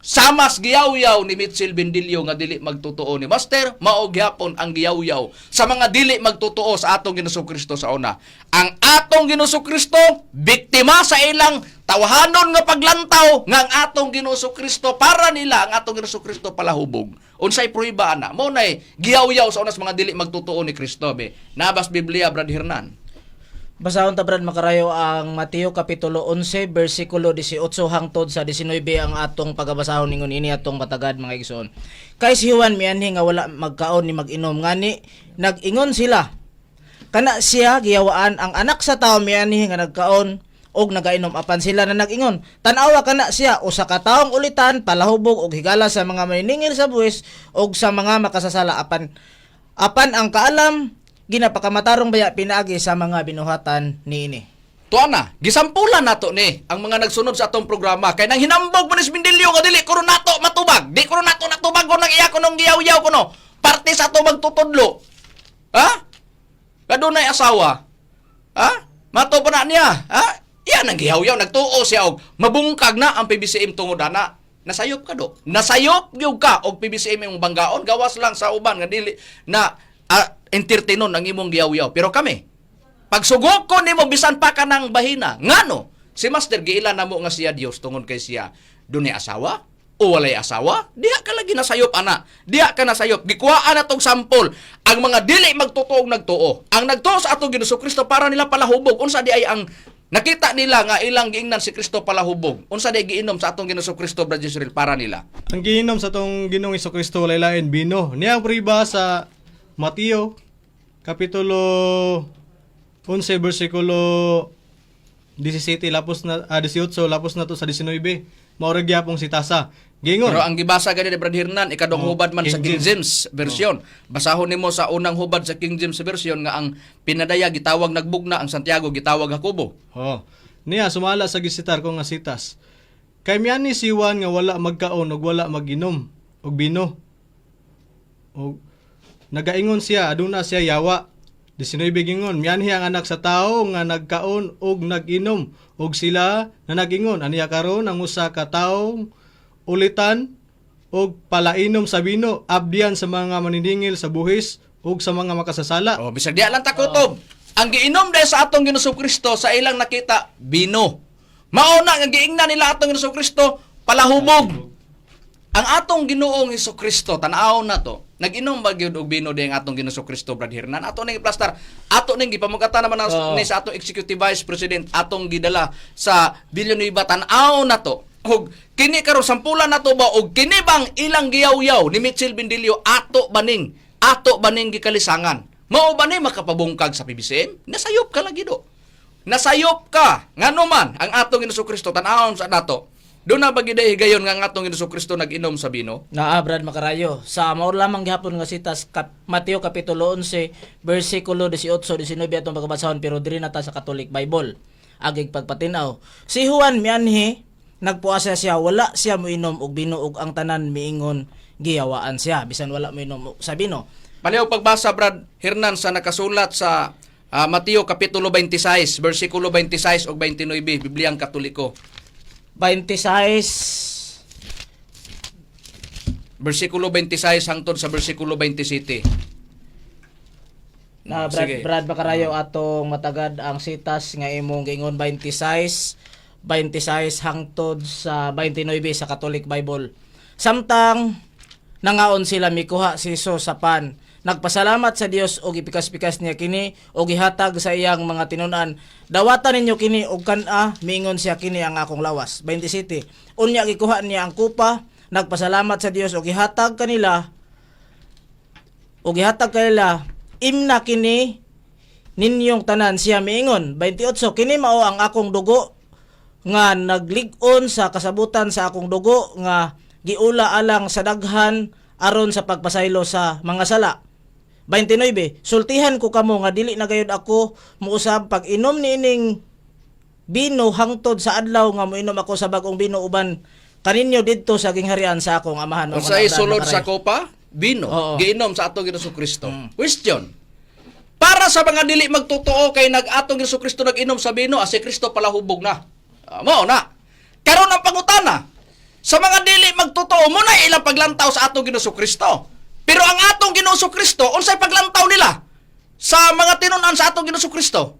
Speaker 2: Samas giyawyaw ni Mitchell Bendilio nga dili magtotoo ni Master, mao gyapon ang giyawyaw sa mga dili magtotoo sa atong Ginoo Kristo sa una. Ang atong Ginoo Kristo biktima sa ilang tawahanon nga paglantaw nga ang atong Ginoo Kristo para nila ang atong Ginoo Kristo palahubog. Unsay pruiba ana? Mao nay giyawyaw sa unas mga dili magtotoo ni Kristo be. Nabas Biblia, Brad Hernan.
Speaker 3: Basahon ta, Brad Makarayo, ang Mateo kapitulo 11 bersikulo 18 hangtod sa 19 ang atong pagabasahon ningon ini atong patagad, mga igsoon. Kay si Juan mianhi nga wala magkaon ni mag-inom, ngani nag-ingon sila, "Kana siya giyawaan. Ang anak sa tawo mianhi nga nagkaon og nagainom, apan sila na nag-ingon, 'Tan-awa kana siya, usa ka taong ulitan, palahubog og higala sa mga maniningil sa buwis og sa mga makasasala.' Apan ang kaalam ginapakamatarong baya pinaagi sa mga binuhatan niini."
Speaker 2: Tuwa na, gisampulan nato ni ang mga nagsunod sa atong programa kay nang hinambog man ni Bindilyo nga dili kuno nato matubag, di kuno nato natubag ko nang iya kunong giyaw-yaw kuno. Parte sa ato magtutudlo. Ha? Kadunay asawa. Ha? Mato pa na niya. Ha? Iyan ang giyaw-yaw, nagtuo siya og mabungkag na ang PBCM tungod ana. Nasayop ka do. Nasayop gyud ka og PBCM imong banggaon, gawas lang sa uban nga dili na entertainon ang imong giyaw-yaw. Pero kami, pagsugok ko nimo bisan pa ka ng bahina, ngano? Si Master giila namo nga siya Dios tungod kay siya dunay asawa o walay asawa, diha ka lagi nasayop ana. Diha ka nasayop. Gikuhaan na tong sampol. Ang mga dili magtotoo nagtuo. Ang nagtuo sa atong Ginoo Kristo para nila palahubog. Unsa di ay ang nakita nila nga ilang giingnan si Kristo palahubog? Unsa di ay giinom sa atong Ginoo Kristo, Brad Israel, para nila?
Speaker 4: Ang giinom sa atong Ginoong Kristo walay lain bino. Niya ang priba sa Mateo kapitulo 11 bersikulo 17 lapos na 18 lapos na to sa 19. Mao ra gyapong si Tasa. Gingon.
Speaker 2: Pero ang gibasa gani ni Brad Hernan, ikadong
Speaker 4: Oh,
Speaker 2: hubad man sa
Speaker 4: King
Speaker 2: King James version. Basahon nimo sa unang hubad sa King James version nga ang pinadaya gitawag nagbugna, ang Santiago gitawag Jacobo.
Speaker 4: Oh. Niya sumala sa gisitar ko nga sitas. Kay miani si Juan nga wala magkaon ug wala maginom og bino. Og nagaingon siya aduna siya yawa. 19 gingon, mianhi ang anak sa tawo nga nagkaon og nag-inom og sila na nagingon, "Aniya karon ang usa ka tawo ulitan og palainom sa bino, abdian sa mga maniningil sa buhis ug sa mga makasasala."
Speaker 2: Oh, bisag diya lang takutob. Ang giinom dahil sa atong Ginoo Kristo sa ilang nakita bino. Mao na nga giingnan nila atong Ginoo Kristo palahubog. Ang atong Ginoong Hesus Kristo, tan-aw na to. Nag-inom ba gyud og bino di ang atong Ginoo Kristo, Brad Hernan? Ato ning iplastar. Ato ning gipamugatan naman ang,
Speaker 3: Oo.
Speaker 2: ni sa atong Executive Vice President atong gidala sa Villanueva, tan-aw na to. Og kini karon sampulan na to ba og kini bang ilang giyaw-yaw ni Mitchell Bindilio ato baning gikalisangan? Mao ba ni makapabungkag sa PBCM? Nasayop ka lagi do. Nasayop ka. Ngano man ang atong Ginoo Kristo, tan-awon sa nato. Doon na ba giday higayon nga ang atong Ginoo Kristo nag-inom sa bino?
Speaker 3: Naa, Brad Makarayo, sa mao lamang gihapon nga sitas Mateo kapitulo 11 bersikulo 18 19 atong pagkabasahon, pero diri na ta sa Catholic Bible. Agig pagpatinaw. Si Juan mianhi nagpuasa siya, wala siya moinom og bino ug ang tanan miingon giyawaan siya bisan wala moinom sa bino.
Speaker 2: Paliw pagbasa, Brad Hernan, sa nakasulat sa Mateo kapitulo 26 bersikulo 26 ug 29, Bibliang Katoliko.
Speaker 3: 26.
Speaker 2: Bersikulo 26 hangtod sa bersikulo 27.
Speaker 3: Na Brad,
Speaker 2: Sige.
Speaker 3: Brad Makarayo, atong matagad ang sitas nga imong giingon, 26 26 hangtod sa 29 sa Catholic Bible. Samtang nangaon sila, mikuha si Jesus sa pan. Nagpasalamat sa Dios og gipikas-pikas niya kini og gihatag sa iyang mga tinun-an. "Dawatan ninyo kini og kan-a," miingon siya, "kini ang akong lawas." 27. Unya gikuha niya ang kupa, nagpasalamat sa Dios og gihatag kanila og gihatag kanila. "Imna kini ninyong tanan," siya miingon. 28. "Kini mao ang akong dugo nga naglig-on sa kasabutan, sa akong dugo nga giula alang sa daghan aron sa pagpasaylo sa mga sala." 29. "Sultihan ko kamo nga dili na gayud ako muusab pag inom niining bino hangtod sa adlaw nga moinom ako sa bag-ong bino uban kaninyo didto sa gingharian sa akong Amahan."
Speaker 2: Unsay sulod sa kopa? Bino.
Speaker 3: Oo.
Speaker 2: Giinom sa atong Ginoong Kristo. Question. Para sa mga dili magtotoo kay nag-atong Hesus Kristo nag-inom sa bino, si Kristo palahubog na. Ah, mao na. Karon ang pangutana, sa mga dili magtotoo mo na ilang paglantaw sa atong Ginoong Kristo. Pero ang atong Ginoong Kristo, unsay paglantaw nila sa mga tinun-an sa atong Ginoong Kristo?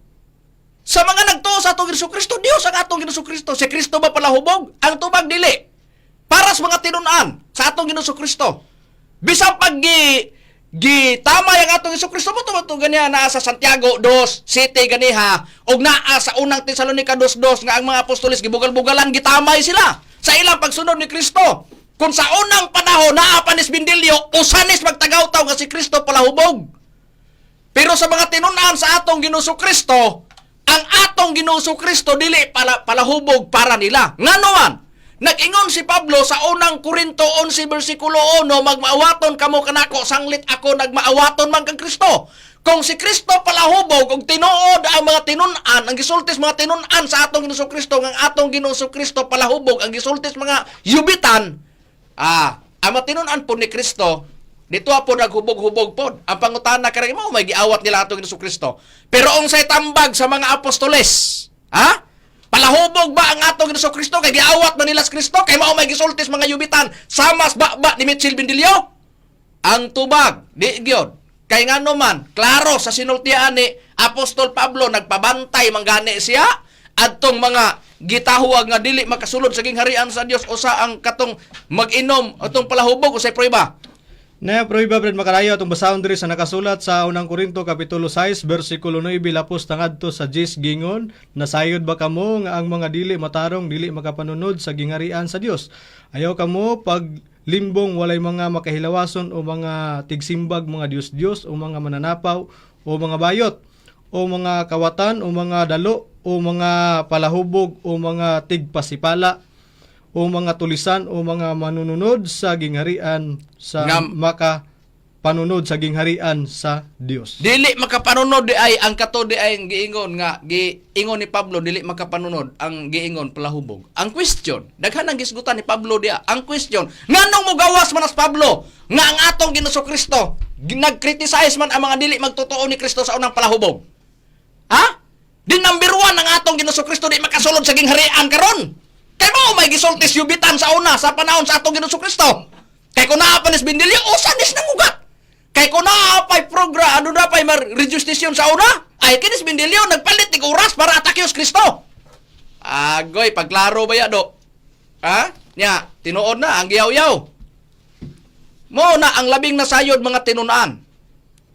Speaker 2: Sa mga nagtuo sa atong Ginoong Kristo, Dios ang atong Ginoong Kristo. Si Kristo ba palahubog? Ang tubag, dili. Para sa mga tinun-an sa atong Ginoong Kristo. Bisan pag gi gitamay ang atong Hesus Kristo mo to ganiha naa sa Santiago 2:7 ganiha og naa sa unang Tesalonica 2:2 nga ang mga apostoles gibugal-bugalan, gitamay sila sa ilang pagsunod ni Kristo. Kung sa unang panahon naa pa nis Bindilyo, usanis magtagaw-taw nga si Kristo palahubog. Pero sa mga tinun-an sa atong Ginoong Kristo, ang atong Ginoong Kristo dili pala palahubog para nila. Ngano man? Nag-ingon si Pablo sa unang Korinto 11 versikulo 1, "Magmaawaton kamo kanako sanglit ako nagmaawaton man kang Kristo." Kung si Kristo palahubog ug tinuod ang mga tinun-an, ang gisultis mga tinun-an sa atong Ginoong Kristo nga ang atong Ginoong Kristo palahubog, ang gisultis mga yubitan, ang mga tinun-an po ni Kristo, dito po naghubog-hubog pod. Ang pangutana karon mo, may giawat nila atong Ginoong Kristo. Pero unsay tambag sa mga apostoles? Ha? Palahubog ba ang atong Ginoong Kristo kay giawat man nila si Kristo kay mao may gisultis mga yubitan samas ba ni Mitchell Bindilyo? Ang tubag, di gyud. Kay ngano man, klaro sa sinultian ni Apostol Pablo, nagpabantay manggani siya adtong mga gitahuag nga dili makasulod sa gingharian sa Dios, usa ang katong mag-inom atong palahubog. Usay prueba?
Speaker 4: Na prueba, Brad Makarayo, atong basahon diri sa nakasulat sa unang Korinto kapitulo 6 bersikulo 9 lapos tangadto sa 10. Gingon, "Nasayod ba kamo nga ang mga dili matarong dili makapanunod sa gingharian sa Dios? Ayaw kamo pag limbong walay mga makahilawason o mga tigsimbag mga dios-dios o mga mananapaw o mga bayot o mga kawatan o mga dalo o mga palahubog o mga tigpasipala o mga tulisan o mga manununod sa gingharian sa maka panunod sa gingharian sa Dios."
Speaker 2: Dili makapanunod di ay ang kato di ay ang giingon nga giingon ni Pablo dili makapanunod ang giingon palahubog. Ang question, daghan ang gisgutan ni Pablo diya. Ang question, nganong mogawas man as Pablo nga ang atong Ginoong Kristo nag-criticize man ang mga dili magtotoo ni Kristo sa unang palahubog? Ha? Di number one ang atong Ginoong Kristo di makasulod sa gingharian karon. Kay mao may gisultis yubitan sa una sa panahon sa atong Ginoong Kristo. Kay kung naa pa nis Bindilyo, usa nis nangugat. Kay kung naa pa'y progra, ano na pa'y mar-registration sa una, ay kinis Bindilyo nagpalit tig oras para atakiyos Kristo. Agoy, pagklaro ba ya do? Ha? Nya, tinuod na ang giyaw-yaw. Mo na ang labing nasayod mga tinun-an.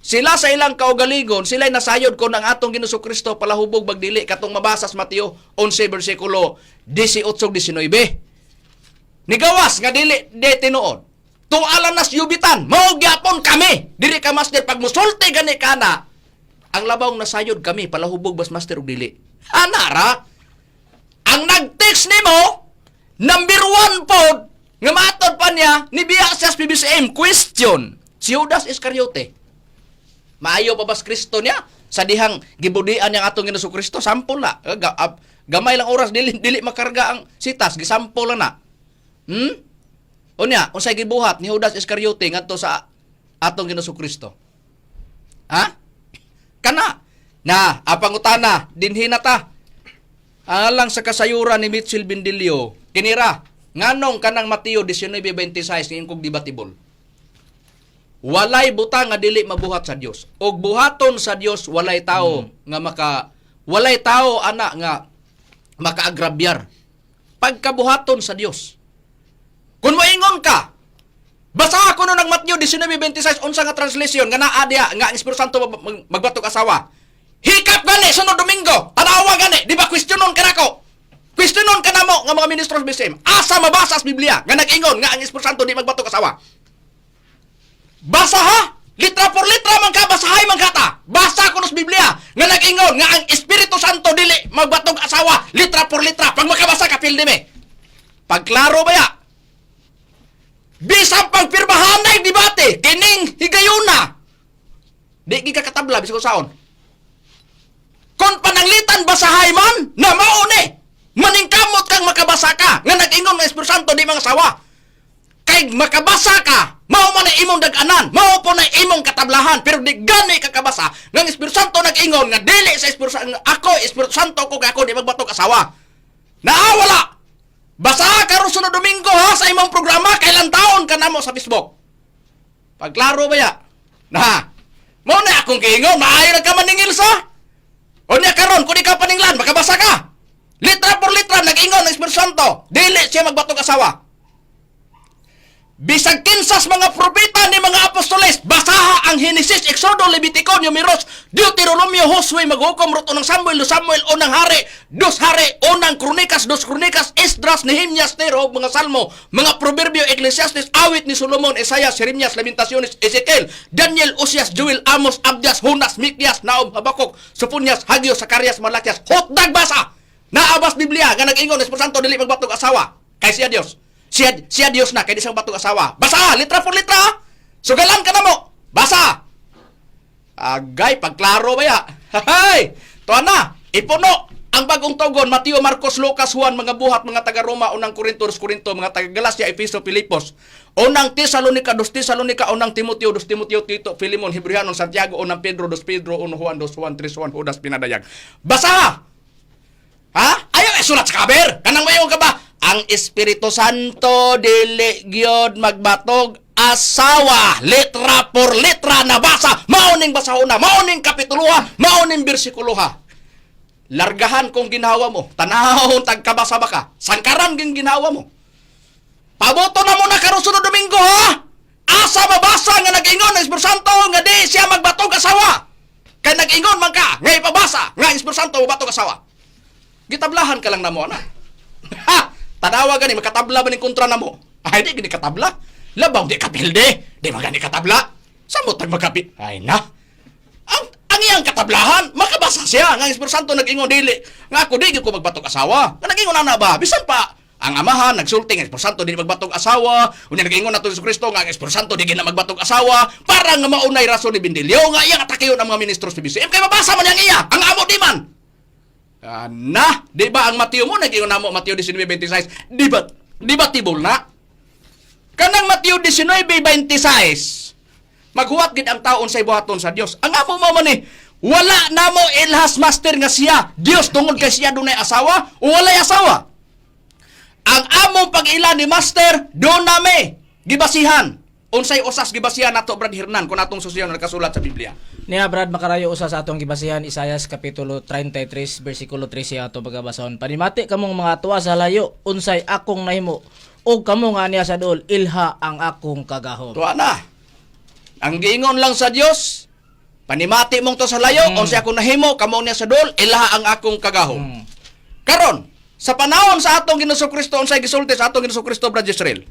Speaker 2: Sila sa ilang kaugaligon, sila'y nasayod kon ang atong Ginoong Kristo palahubog bagdili katong mabasa sa Mateo 11 bersikulo 18 19. Nigawas nga dili de tinuod. Tualan nas yubitan, mao gyapon kami. Diri ka, master, pag musulti gani kana, ang labawng nasayod kami palahubog bas master og dili. Ana ra. Ang nag-text nimo, number one pod, nga matod pa niya, ni biya siya sa PBCM, question, si Judas Iscariote. Maayo pa ba si Kristo niya? Sa dihang gibudian niyang atong Ginoong Kristo, sample na. Gamay lang oras, dili, dili makarga ang sitas, gisample lang na. Unya, unsay gibuhat ni Judas Iscariote ngadto sa atong Ginoong Kristo? Ha? Kana. Na, apangutana, dinhi na ta. Alang sa kasayuran ni Mitchell Bindilio, kinira, nganong kanang Mateo 19:26 ngayong kog debatable. Walay butang nga dili mabuhat sa Dios. Og buhaton sa Dios, walay tao ana nga makaagrabyar. Pagkabuhaton sa Dios. Kung moingon ka, Basa ako no ng Matthew 19:26, unsa nga translation nga naa diha nga ang Espiritu Santo magbatog asawa. Hikap gani sunod Domingo. Tanawa gani, di ba questionon ka nako? Questionon ka namo nga mga ministro sa BCM. Asa mabasa sa Biblia nga nag-ingon nga ang Espiritu Santo di magbatog asawa? Basa ha? Litra por litra man ka, basahay man ka ta. Basa ko sa Biblia nga nag-ingon nga ang Espiritu Santo dili magbatog asawa, litra por litra. Pag makabasa ka pildi me. Pagklaro ba ya? Bisan pagpirmahanay debate kining higayuna. Di gi ka katabla bisag saon. Kon pananglitan basahay man na mao ni. Maningkamot kang makabasa ka nga nag-ingon nga Espiritu Santo di mga sawa. Kay makabasa ka, mao man na imong dag-anan, mao po na imong katablahan, pero di gani ka kabasa nga ang Espiritu Santo nag-ingon nga dili sa Espiritu Santo, ako Espiritu Santo ko kay ako di magbatog asawa. Naa wala. Basa karon sunod Domingo ha sa imong programa kailan taon ka namo sa Facebook. Pagklaro ba ya? Na. Mo na akong giingon, maayo na ka maningil sa. O niya karon kung ikaw paninglan, makabasa ka. Litra por litra nag-ingon ang Espiritu Santo, dili siya magbatog asawa. Bisag kinsas mga propeta ni mga apostoles, basaha ang Henesis, Exodo, Levitico, Numeros, Deuteronomio, Josue, maghukom, Ruth, unang Samuel, dos Samuel, unang Hari, dos Hari, unang Kronikas, dos Kronikas, Esdras, Nehemias, Nero, mga Salmo, mga Proverbio, Ecclesiastes, Awit ni Solomon, Isaiah, Jeremias, Lamentaciones, Ezekiel, Daniel, Osias, Joel, Amos, Abdias, Jonas, Mikias, Naum, Habakuk, Sofonias, Hagio, Zacarias, Malakias, hotdag basa! Naabas Biblia nga nag-ingon, Espiritu Santo dili magbatog asawa. Kay siya Dios. Siya, siya Dios na kay di siya magbatog asawa. Basa, litra por litra. Ha? Sugalan ka na mo. Basa. Agay, pagklaro ba ya? Hay! Tuwa na, ipuno ang bagong tugon, Mateo, Marcos, Lucas, Juan, mga buhat, mga taga Roma, unang Korinto, dos Korinto, mga taga Galacia, Efeso, Filipos, unang Tesalonica, dos Tesalonica, unang Timoteo, dos Timoteo, Tito, Filimon, Hebreano, Santiago, unang Pedro, dos Pedro, uno Juan, dos Juan, tres Juan, Judas, Pinadayag. Basa! Ha? Ayaw, eh, sulat sa kaber. Kanang mayon ka ba? Ang Espiritu Santo dili gyud magbatog asawa. Letra por letra nabasa. Mao ning basahona, mao ning kapituluha, mao ning bersikuloha. Largahan kung ginawa mo. Tanahon tagkabasa ba ka? Sangkaran ging ginawa mo. Paboto na muna karon sunod Domingo ha. Asa mabasa nga nag-ingon ang Espiritu Santo nga di siya magbatog asawa. Kay nag-ingon man ka nga ipabasa nga ang Espiritu Santo mabatog asawa. Gitablahan ka lang namo ana. Ha! Tanawa gani makatabla ba ning kontra namo? Ay di gani katabla. Labaw di kapilde, di magani katabla. Samot tag makapi. Ay na. Ang iyang katablahan, makabasa siya nga ang Espiritu Santo nag-ingon dili. Nga ako di gyud ko magbatog asawa. Nga nag-ingon ana ba? Bisan pa ang amahan nagsulti nga Espiritu Santo dili magbatog asawa, unya nag-ingon nato si Kristo nga ang Espiritu Santo di gina magbatog asawa para nga maunay rason ni Bindilyo nga iyang atakiyon ang mga ministro sa BCM kay mabasa man yang iya, ang amo di man. Ah, na, di ba ang Mateo mo nag-ingon namo Mateo 19:26, di ba tibol na? Kanang Mateo 19:26. Maghuwat gid ang taon sa ibuhaton sa Dios. Ang amo mo man ni wala namo ilhas master nga siya Dios tungod kay siya dunay asawa o walay asawa. Ang among pag-ila ni master do nami gibasihan. Unsay usas gibasihan nato, Brad Hernan, kung atong susiyon nakasulat sa Biblia?
Speaker 3: Niya Brad makarayo usa sa atong gibasihan Isayas kapitulo 33 bersikulo 13 ato pagabasahon. Panimati kamong mga tuwa sa layo unsay akong nahimo ug kamo nga niya sa duol ilha ang akong kagahom.
Speaker 2: Tuwa na. Ang giingon lang sa Dios, panimati mong to sa layo, unsay akong nahimo, kamo niya sa dol, ilaha ang akong kagahom. Karon, sa panahon sa atong Ginoong Kristo, unsay gisulti sa atong Ginoong Kristo, Brad Israel?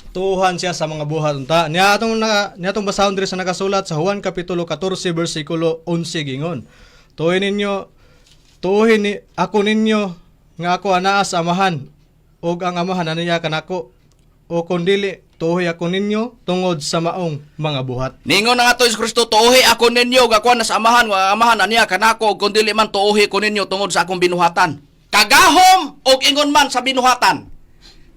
Speaker 4: Tuhan siya sa mga buhat unta. Niya atong basahon diri sa nakasulat sa Juan kapitulo 14 bersikulo 11 gingon. Tuhin ninyo tuhin ni, ako ninyo nga ako anaa sa amahan ug ang amahan aniya kanako o kun dili tuhi ako ninyo tungod sa maong mga buhat.
Speaker 2: Ningon ang ato Hesus Kristo, tuohi ako ninyo, ug ako na sa amahan, nga ang amahan aniya kanako, ug kun dili man tuohi ko ninyo tungod sa akong binuhatan. Kagahom og ingon man sa binuhatan.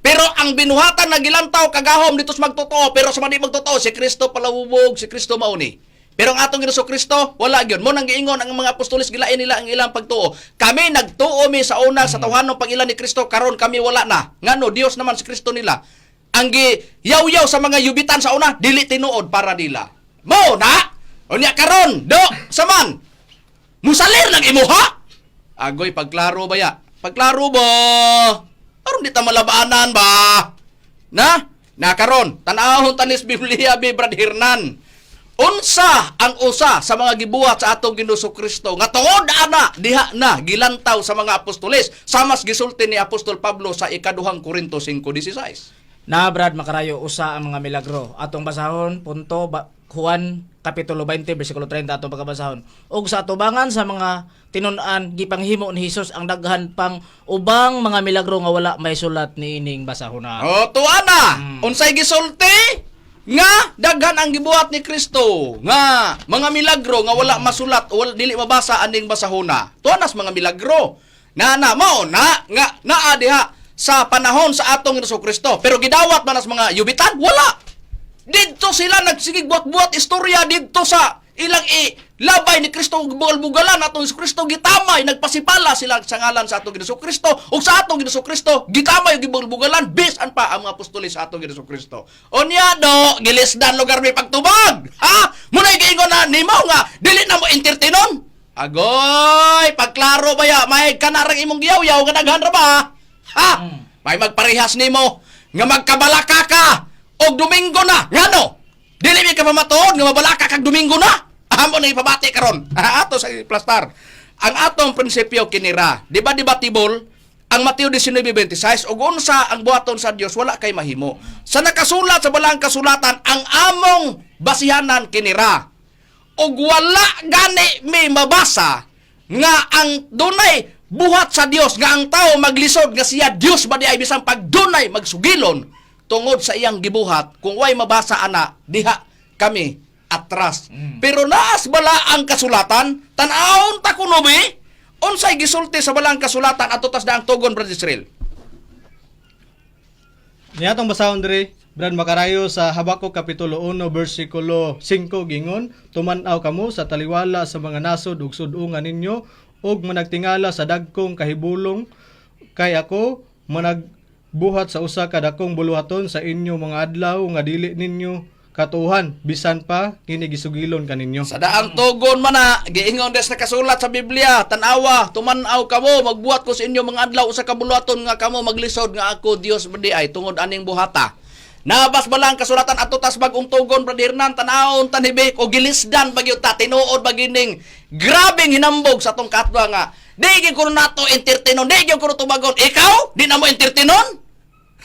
Speaker 2: Pero ang binuhatan na gilantaw kagahom dito sa magtotoo, pero sa madi magtotoo si Kristo palawubog, si Kristo mauni. Pero ang atong Ginoong Kristo, wala gyud. Mo nang giingon ang mga apostoles gilain nila ang ilang pagtuo. Kami nagtuo mi sa una sa tawhanong pag-ila ni Kristo, karon kami wala na. Ngano Dios naman si Kristo nila. Ang giyaw-yaw sa mga yubitan sa una, dili tinuod para nila. Mo na. Unya karon, do saman. Musalir lang imuha. Agoy pagklaro ba ya? Pagklaro ba? Aron di ta malabanan ba? Na? Na karon, tan-awon tanis Biblia bi Brad Hernan. Unsa ang usa sa mga gibuhat sa atong Ginoong Kristo nga tungod ana diha na gilantaw sa mga apostoles samas gisulti ni Apostol Pablo sa ikaduhang Korinto 5:16.
Speaker 3: Na Brad Makarayo usa ang mga milagro. Atong basahon punto ba, Juan kapitulo 20 bersikulo 30 atong pagkabasahon. Ug sa atubangan sa mga tinun-an gipanghimo ni Hesus ang daghan pang ubang mga milagro nga wala may sulat niining basahona.
Speaker 2: O tuwa na. Unsay gisulti? Nga daghan ang gibuhat ni Kristo nga mga milagro nga wala masulat o wala, dili mabasa aning basahona. Tuwa nas mga milagro. Na na mao na nga naa diha sa panahon sa atong Hesus Kristo. Pero gidawat man nas mga yubitan? Wala. Didto sila nagsigig buhat-buhat istorya didto sa ilang i labay ni Kristo ug bugal-bugalan atong Hesus Kristo gitamay nagpasipala sila sa ngalan sa atong Hesus Kristo ug sa atong Hesus Kristo gitamay ug gibugal-bugalan bisan pa ang mga apostoles sa atong Hesus Kristo. Unya do gilisdan lugar may pagtubag. Ha? Munay giingon na nimo nga dili na mo entertainon. Agoy, pagklaro ba ya, may kanarang imong giyaw-yaw nga daghan ra ba? Ha? May magparehas nimo nga magkabalaka ka og Domingo na. Ngano? Dili mi ka pamatuod nga mabalaka kag Domingo na. Amo na ipabati karon. Ato sa plastar. Ang atong prinsipyo kinira, di ba debatable ang Mateo 19:26 ug unsa ang buhaton sa Dios wala kay mahimo. Sa nakasulat sa balang kasulatan ang among basihanan kinira og wala gani may mabasa nga ang dunay buhat sa Dios nga ang tao maglisod nga siya Dios ba di ay bisan pag dunay magsugilon tungod sa iyang gibuhat kung way mabasa ana diha kami atras. Pero naas bala ang kasulatan tan-awon ta kuno bi unsay gisulti sa balang kasulatan ato tas daang tugon, Brother Israel?
Speaker 4: Niya atong basahon diri, Brad Makarayo, sa Habakuk kapitulo 1 bersikulo 5 gingon, "Tuman-aw kamo sa taliwala sa mga nasod ug sud-ungan ninyo ug managtingala sa dagkong kahibulong kay ako managbuhat sa usa ka dakong buluhaton sa inyo mga adlaw nga dili ninyo katuhan bisan pa kini gisugilon kaninyo."
Speaker 2: Sa daang tugon man na, giingon des nakasulat sa Biblia, tanawa, tumanaw kamo, magbuhat ko sa inyo mga adlaw usa ka buluhaton nga kamo maglisod nga ako Dios ba di ay tungod aning buhata. Nabas ba lang kasulatan ato tas bagong tugon, Brother Hernan, tanawon tanhibik o gilisdan bagyo ta tinuod bagining grabeng hinambog sa atong katwa nga di gyud kuno nato entertainon, di gyud kuno tubagon. Ikaw di na mo entertainon,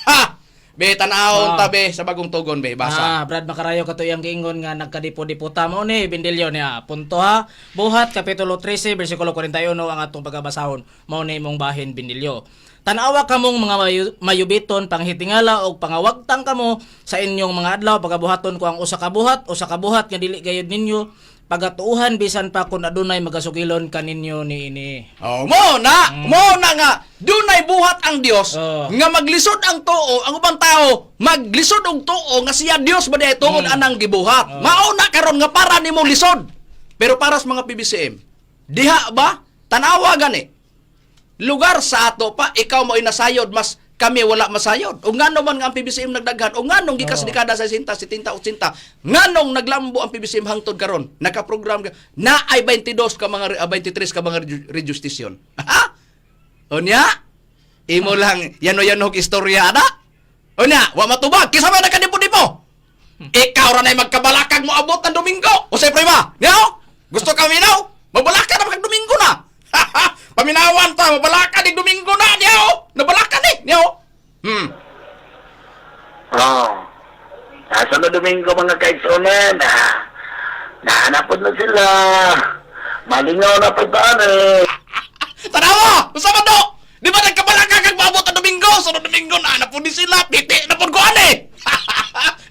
Speaker 2: ha? Be, tanawon ta be sa bagong tugon be basa.
Speaker 3: Ah, Brad Makarayo kato iyang giingon nga nagkadipo-dipo ta mo ni Bindilyo niya. Punto ha. Buhat kapitulo 13 bersikulo 41 ang atong pagkabasahon. Mao ni imong bahin, Bindilyo. Tan-awa kamong mga mayubiton panghitingala og pangawagtang kamo sa inyong mga adlaw pagabuhaton ko ang usa ka buhat nga dili gayud ninyo pagatuuhan bisan pa kun adunay magasugilon kaninyo niini.
Speaker 2: Oh, mo na nga dunay buhat ang Dios nga maglisod ang tuo, ang ubang tao maglisod og tuo nga siya Dios ba diay tungod anang gibuhat. Mao na karon nga para nimo lisod. Pero para sa mga PBCM, diha ba tanawa gani? Lugar sa ato pa ikaw mo nasayod mas kami wala masayod. O ngano man nga ang PBCM nagdaghan, o nganong gikas dekada sa 60, 70, 80, nganong naglambo ang PBCM hangtod karon? Nakaprogram ka na ay 22 ka mga 23 ka mga radio station. Ha? Unya? Imo lang yano-yano istorya ana. Unya, wa matubag kisa man nakadipo-dipo. Ikaw ra nay magkabalakag mo abot ang Domingo. O say prima, niyaw? Gusto ka minaw? Mabalaka na kag Domingo na. Paminawan ta, mabalaka ni Domingo na niyaw. Nabalaka ni, niyaw.
Speaker 6: Oh. Nasa na Domingo mga kaigsunan, ha? Nahanapon na sila. Malingaw na pa eh.
Speaker 2: Tanawa, usa man do? Di ba nagkabalaka kag maabot ang Domingo? Sunod Domingo na na ni sila, piti na pud ko ani.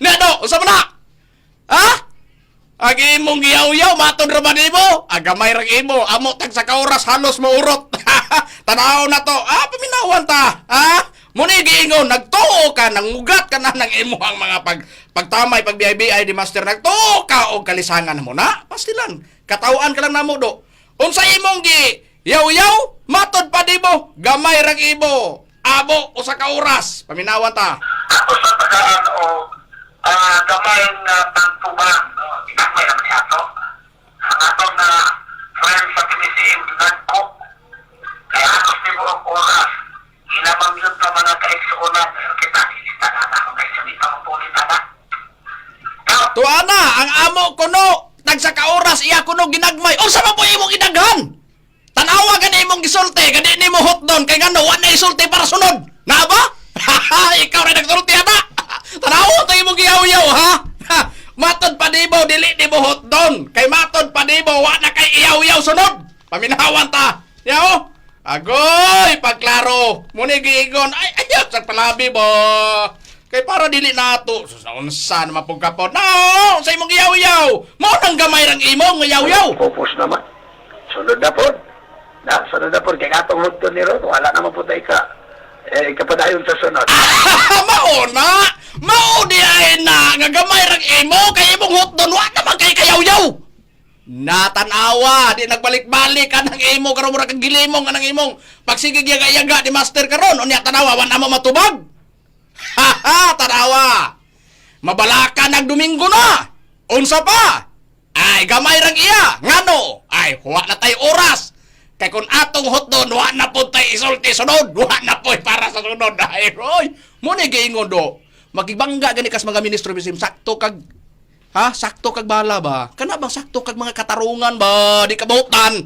Speaker 2: Na do, usa man na? Ha? Ang imong giyaw-yaw, matod ra ba nimo? Agamay rang imo, amo tag sa kauras halos maurot. Tanaw na to. Ah, paminawan ta. Ha? Muna giingon, nagtuo ka, nangugat ka na ng imuhang mga pagtamay, pag BIBI di master, nagtuo ka og kalisangan mo na. Pastilan, katawaan ka lang namo do. Unsa imong gi yaw-yaw, matod pa di mo, gamay rang imo. Abo usa ka oras, paminawan ta.
Speaker 5: Ako sa tagaan o gamay nga pagtubang, no? Gamay naman niya ato. Ang atong na friend sa PBCM, nagko. Kaya atos ni buong oras. Ilamang yun pa mga kaigsuonan. Pero kita, kita na na kung kayo pa mo.
Speaker 2: kuno tagsa ka oras iya kuno ginagmay. Unsa man po imong gidaghan? Tanawa gani imong gisulti, gani nimo hotdon kay ngano wa na isulti para sunod. Na ba? Ikaw ra nagsulti ana. Tanawa ta imong giyaw-yaw ha. Matod pa nimo dili nimo hotdon kay matod pa nimo wa na kay iyaw-yaw sunod. Paminawan ta. Yaw. Agoy, pagklaro. Muni giingon ay ayaw sa palabi ba. Kay para dili nato sa unsa naman pug kapon. No, sa imong giyaw-yaw. Mao nang gamay rang imong giyaw-yaw.
Speaker 6: Focus naman. Sunod na po. Na, sunod na po. Kaya katong hudto ni Ron, wala naman po tayo ka, eh, kapadayon sa sunod.
Speaker 2: Mao na! Mao di ay na nga gamay rang imo kay imong hotdon wa naman kay kayaw-yaw. Natanawa, di nagbalik-balik kanang imo karon mura kang gilimong kanang imong pagsigig yaga-yaga ni master karon unya tanawa wa na mo matubag. Haha, tanawa. Mabalaka nag Domingo na. Unsa pa? Ay gamay rang iya. Ngano? Ay huwa na tay oras. Kay kung atong hotdon wa na pud tay isulti sunod, wa na po'y para sa sunod. Ay, oy, mo ni giingon do. Magibangga gani kas mga ministro bisim sakto kag ha, sakto kag bala ba? Kana bang sakto kag mga katarungan ba? Di ka buhtan.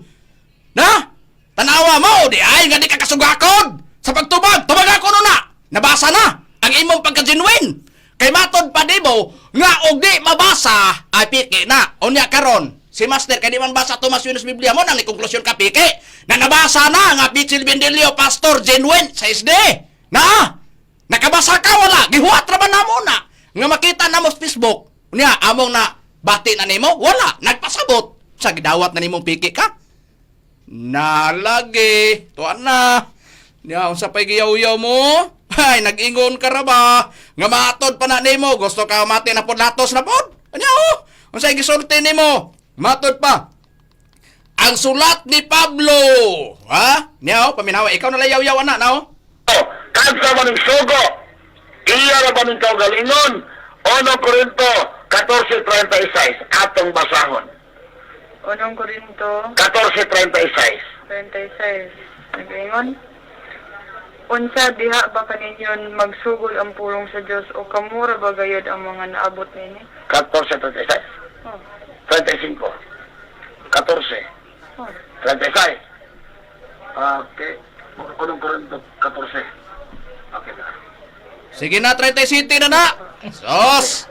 Speaker 2: Na? Tanawa mo, di ay nga di ka kasugakod. Sa pagtubag, tubag ako no na. Nabasa na ang imong pagka-genuine. Kay matod pa nimo nga og di mabasa ay piki na. Unya karon, si Master kay di man basa Tomas Yunus Biblia mo nang konklusyon ka piki. Na nabasa na nga Pichil Bendelio pastor genuine sa SD. Na! Nakabasa ka wala, gihuwat ra ba namo na? Nga makita namo sa Facebook. Unya among na bati na nimo, wala, nagpasabot. Sa gidawat na nimong piki ka. Nalagi. Tuan na. Nya, unsa pa'y giyaw-yaw mo? Ay, nag-ingon ka ra ba? Nga maatod pa na nimo, gusto ka mati na pod latos na pod? Anya oh, unsay gisulti nimo? Matod pa. Ang sulat ni Pablo. Ha? Nya oh, paminawa ikaw na layaw-yaw ana na oh.
Speaker 5: Kansa man ang sugo, iya ra ba ning kaugalingon? 1 Korinto 14:36 atong basahon.
Speaker 7: Unang Korinto
Speaker 5: 14:36.
Speaker 7: 36. Nag-ingon? Unsa diha ba kaninyon magsugod ang pulong sa Dios o kamura ba gayud ang mga naabot nini?
Speaker 5: 14:36.
Speaker 7: Oh.
Speaker 5: 35. 14.
Speaker 7: Oh.
Speaker 5: 36. Okay. Unang Korinto 14. Okay na.
Speaker 2: Sige na, 37 na na. Sos.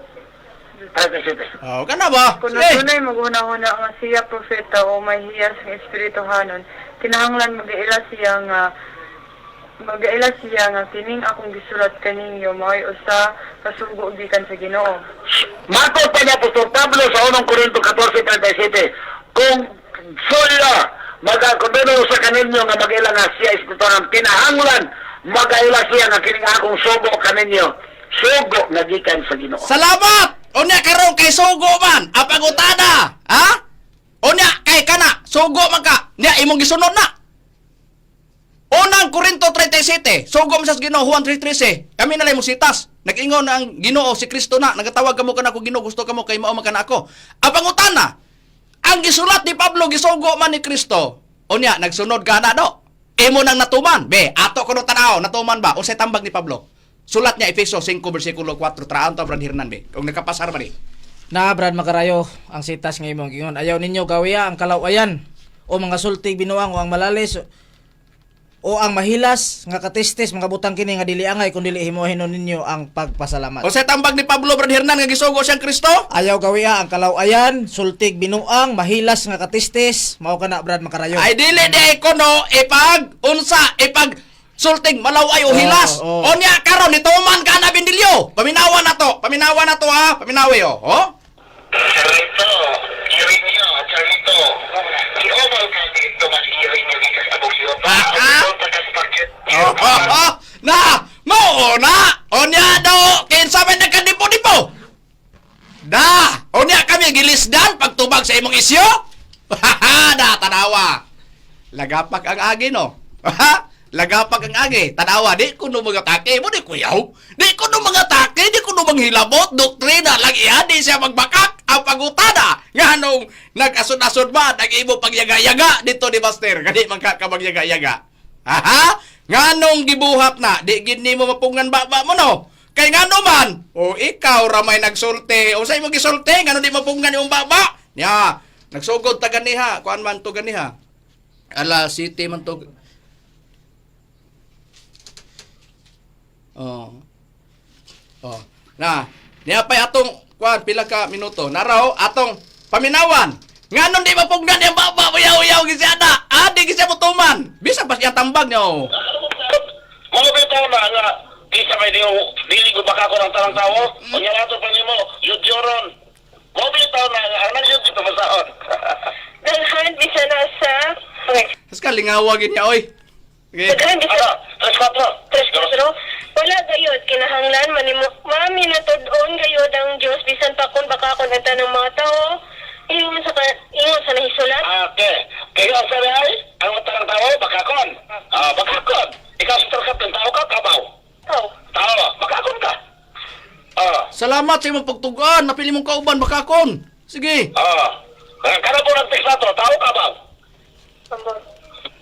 Speaker 5: 37.
Speaker 2: Oh, kana ba?
Speaker 7: Kung
Speaker 2: Sige.
Speaker 7: natunay maghuna-huna nga siya propeta o may hiyas ng espirituhanon, kinahanglan magaila siya nga kining akong gisulat kaninyo mao'y usa ka sugo gikan sa Ginoo.
Speaker 5: Matod pa ni Apostol Pablo sa unang Korinto 14:37, kung suya magakumbino sa kaninyo nga mag-ila nga siya espirituhanon, kinahanglan magaila siya nga kining akong sugo kaninyo, sugo nga gikan sa Ginoo.
Speaker 2: Salamat! Unya karon kay sugo man ang pangutana, ha? Unya kay kana sugo man ka, nya imong gisunod na. Unang Korinto 37, sugo man sa Ginoo Juan 3:13. Kami na lang sitas. Nag-ingon na ang Ginoo si Kristo na, nagatawag kamo kanako Ginoo, gusto kamo kay mao man kana ako. Ang pangutana, ang gisulat ni Pablo gisugo man ni Kristo. Unya nagsunod ka na do. Imo nang natuman. Be, ato kuno tanaw, natuman ba? Unsay tambag ni Pablo? Sulat niya Efeso 5 versikulo 4 traon ta Brad Hernan be. Kung nakapasar ba ni?
Speaker 3: Na Brad Makarayo, ang sitas nga imong gingon. Ayaw ninyo gawiya ang kalawayan o mga sultig binuang o ang malalis o ang mahilas nga katistis mga butang kini nga dili angay kun dili himuhin ninyo ang pagpasalamat.
Speaker 2: Unsay tambag ni Pablo Brad Hernan nga gisugo siyang Kristo?
Speaker 3: Ayaw gawiya ang kalawayan, sultig binuang, mahilas nga katistis, mao kana Brad Makarayo.
Speaker 2: Ay dili di ay kuno ipag unsa ipag sulting malaway o hilas.
Speaker 3: Oo, oo.
Speaker 2: Unya karon nituman ka na Bindilyo. Paminawa na to. Paminawa na to ha. Paminawi oh. Oh.
Speaker 5: Charlito, Irineo, Charlito. Giomal ka dito, mas Irineo gikas abog siyo pa.
Speaker 2: Ah, ah. Oh, oh, oh. Na, mao na. Unya do kinsa man nagkadipo-dipo. Da, unya kami gilisdan pagtubag sa imong isyo. Da tanawa. Lagapak ang agi no. Lagapak ang agi. Tanawa di kuno mga take mo di kuyaw. Di kuno mga take, di kuno manghilabot doktrina lang iya di siya magbakak ang pangutana. Nganong nag-asod-asod ba ang imo pagyaga-yaga dito ni Master. Gani man ka ka magyaga-yaga. Aha! Nganong gibuhat na di gid nimo mapungan baba mo no. Kay ngano man, o ikaw ra may nagsulti, o sa imong gisulti ngano di mapunggan imong baba? Nya, nagsugod ta ganiha, kuan man to ganiha. Ala city man to. Oh. Oh. Na, niya pa'y atong kuan pila ka minuto. Naraw atong paminawan. Nganon di mapunggan yung baba, uyaw-uyaw gid siya na. Ah, di gid siya motuman. Bisan pa siya tambag niya. Oh.
Speaker 5: Mga bitaw na nga, di sa may diyo, dili ko baka ko ng tanang tao, unya nato pa nimo, yudyoron. Mga bitaw na nga, ang nagyud dito masaon.
Speaker 8: Daghan bisan na sa okay.
Speaker 2: Tas ka lingawa gid niya oy. Okay.
Speaker 8: Daghan bisan
Speaker 5: Ano? Tres kwatro.
Speaker 8: tres kwatro. Wala gayod kinahanglan manimo mami natud-on gayod ang Dios bisan pa kun baka kun ang tanang mga tao. Ingon sa ingon sa nahisulat.
Speaker 5: Ah, okay. Kayo ang sabi ay, ang tanang tao, bakakon. Ah, bakakon. Ikaw sa tarkap ng tao ka, kabaw.
Speaker 8: Oh.
Speaker 5: Tao, bakakon ka. Ah,
Speaker 2: Salamat sa imong pagtugan, napili mong kauban bakakon. Sige.
Speaker 5: ah. Kada po nag-text na to, tao kabaw.
Speaker 8: Ambot.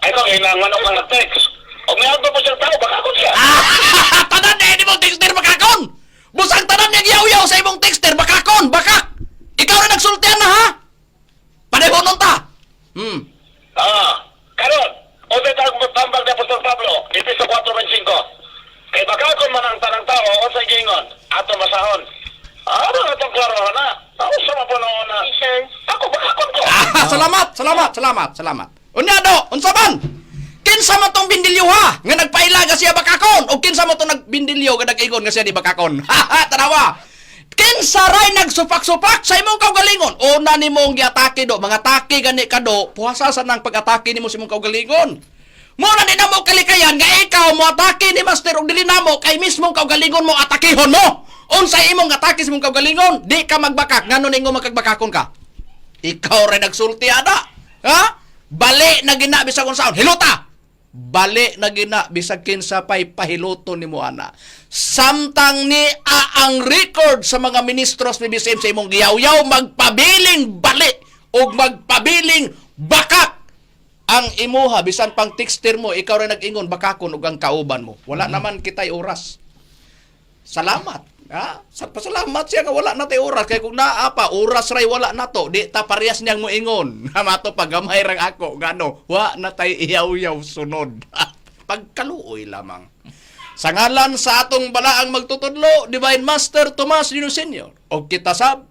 Speaker 5: Ay ko, kailangan manok ang nag-text. O may po siya tao, bakakon siya.
Speaker 2: Ah, tanan eh, di mong texter bakakon. Busang tanan niya giyaw-yaw sa imong texter bakakon, bakak. Ikaw ra nagsultian na ha. Panehonon ta.
Speaker 5: Ah, karon, unsay tawag mo tambag ni Apostol Pablo, Efeso 4:25. Kay bakakon man ang tanang tao, unsay giingon? Ato masahon. Ano na itong klaro na? Ako sa mapuno na.
Speaker 8: Ephesians.
Speaker 5: Ako bakakon ko.
Speaker 2: Ah, salamat, salamat, salamat, salamat. Unya do, unsa man? Kinsa man tong bindilyo ha? Nga nagpaila nga siya bakakon o kinsa man tong nagbindilyo nga nag-ingon nga siya di bakakon? Ha, tanawa. Kinsa ray nagsupak-supak sa imong kaugalingon? Una nimo ang giatake do, mga atake gani ka do, puwasa sa nang pag-atake nimo sa imong kaugalingon. Muna ni namo kalikayan nga ikaw mo atake ni master og dili namo kay mismong kaugalingon mo atakehon mo. Unsay imong atake sa imong kaugalingon, di ka magbakak ngano ningo makagbakakon ka? Ikaw rin nagsulti ana. Ha? Bali na gina bisag unsaon. Hilota. Bali na gina bisag kinsa pay pahiloto nimo ana. Samtang ni a ang record sa mga ministros ni BCM sa imong giyaw-yaw magpabiling bali ug magpabiling bakak ang imuha bisan pang texter mo ikaw rin nag-ingon bakakon ug ang kauban mo. Wala naman kitay oras. Salamat. Ha? Sa pasalamat siya nga wala na tay oras kay kung naa pa oras ray wala na to di ta parehas niyang moingon. Mato pagamay rang ako ngano wa na tay iyaw-yaw sunod. Pagkaluoy lamang. Sa ngalan sa atong balaang magtutudlo, Divine Master Tomas Lino Sr. O kita sab,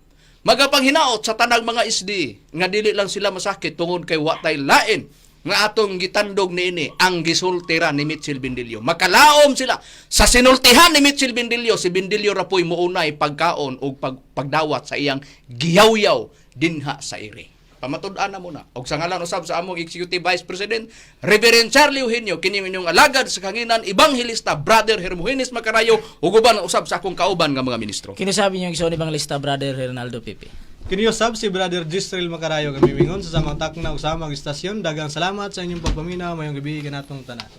Speaker 2: magapanghinaot sa tanang mga isdi nga dili lang sila masakit tungod kay wa tay lain nga atong gitandog niini ang gisultira ni Mitchell Bindilio. Makalaom sila sa sinultihan ni Mitchell Bindilio. Si Bindilio ra po'y muunay pagkaon og pagdawat sa iyang giyawyaw dinha sa iri. Pamatud-an na muna. Og sa ngalan usab sa among Executive Vice President, Reverend Charlie Eugenio, kini inyong alagad sa kanginan, Ebanghilista, Brother Hermogenes Macarayo, ug uban usab sa akong kauban nga mga ministro.
Speaker 3: Kini sabi niyo igsoon Evangelista Brother Hernaldo Pipi.
Speaker 4: Kini usab si Brother Gisrael Macarayo kami mingon sa samang takna ug samang istasyon. Daghang salamat sa inyong pagpaminaw mayong gabi kanatong tanan.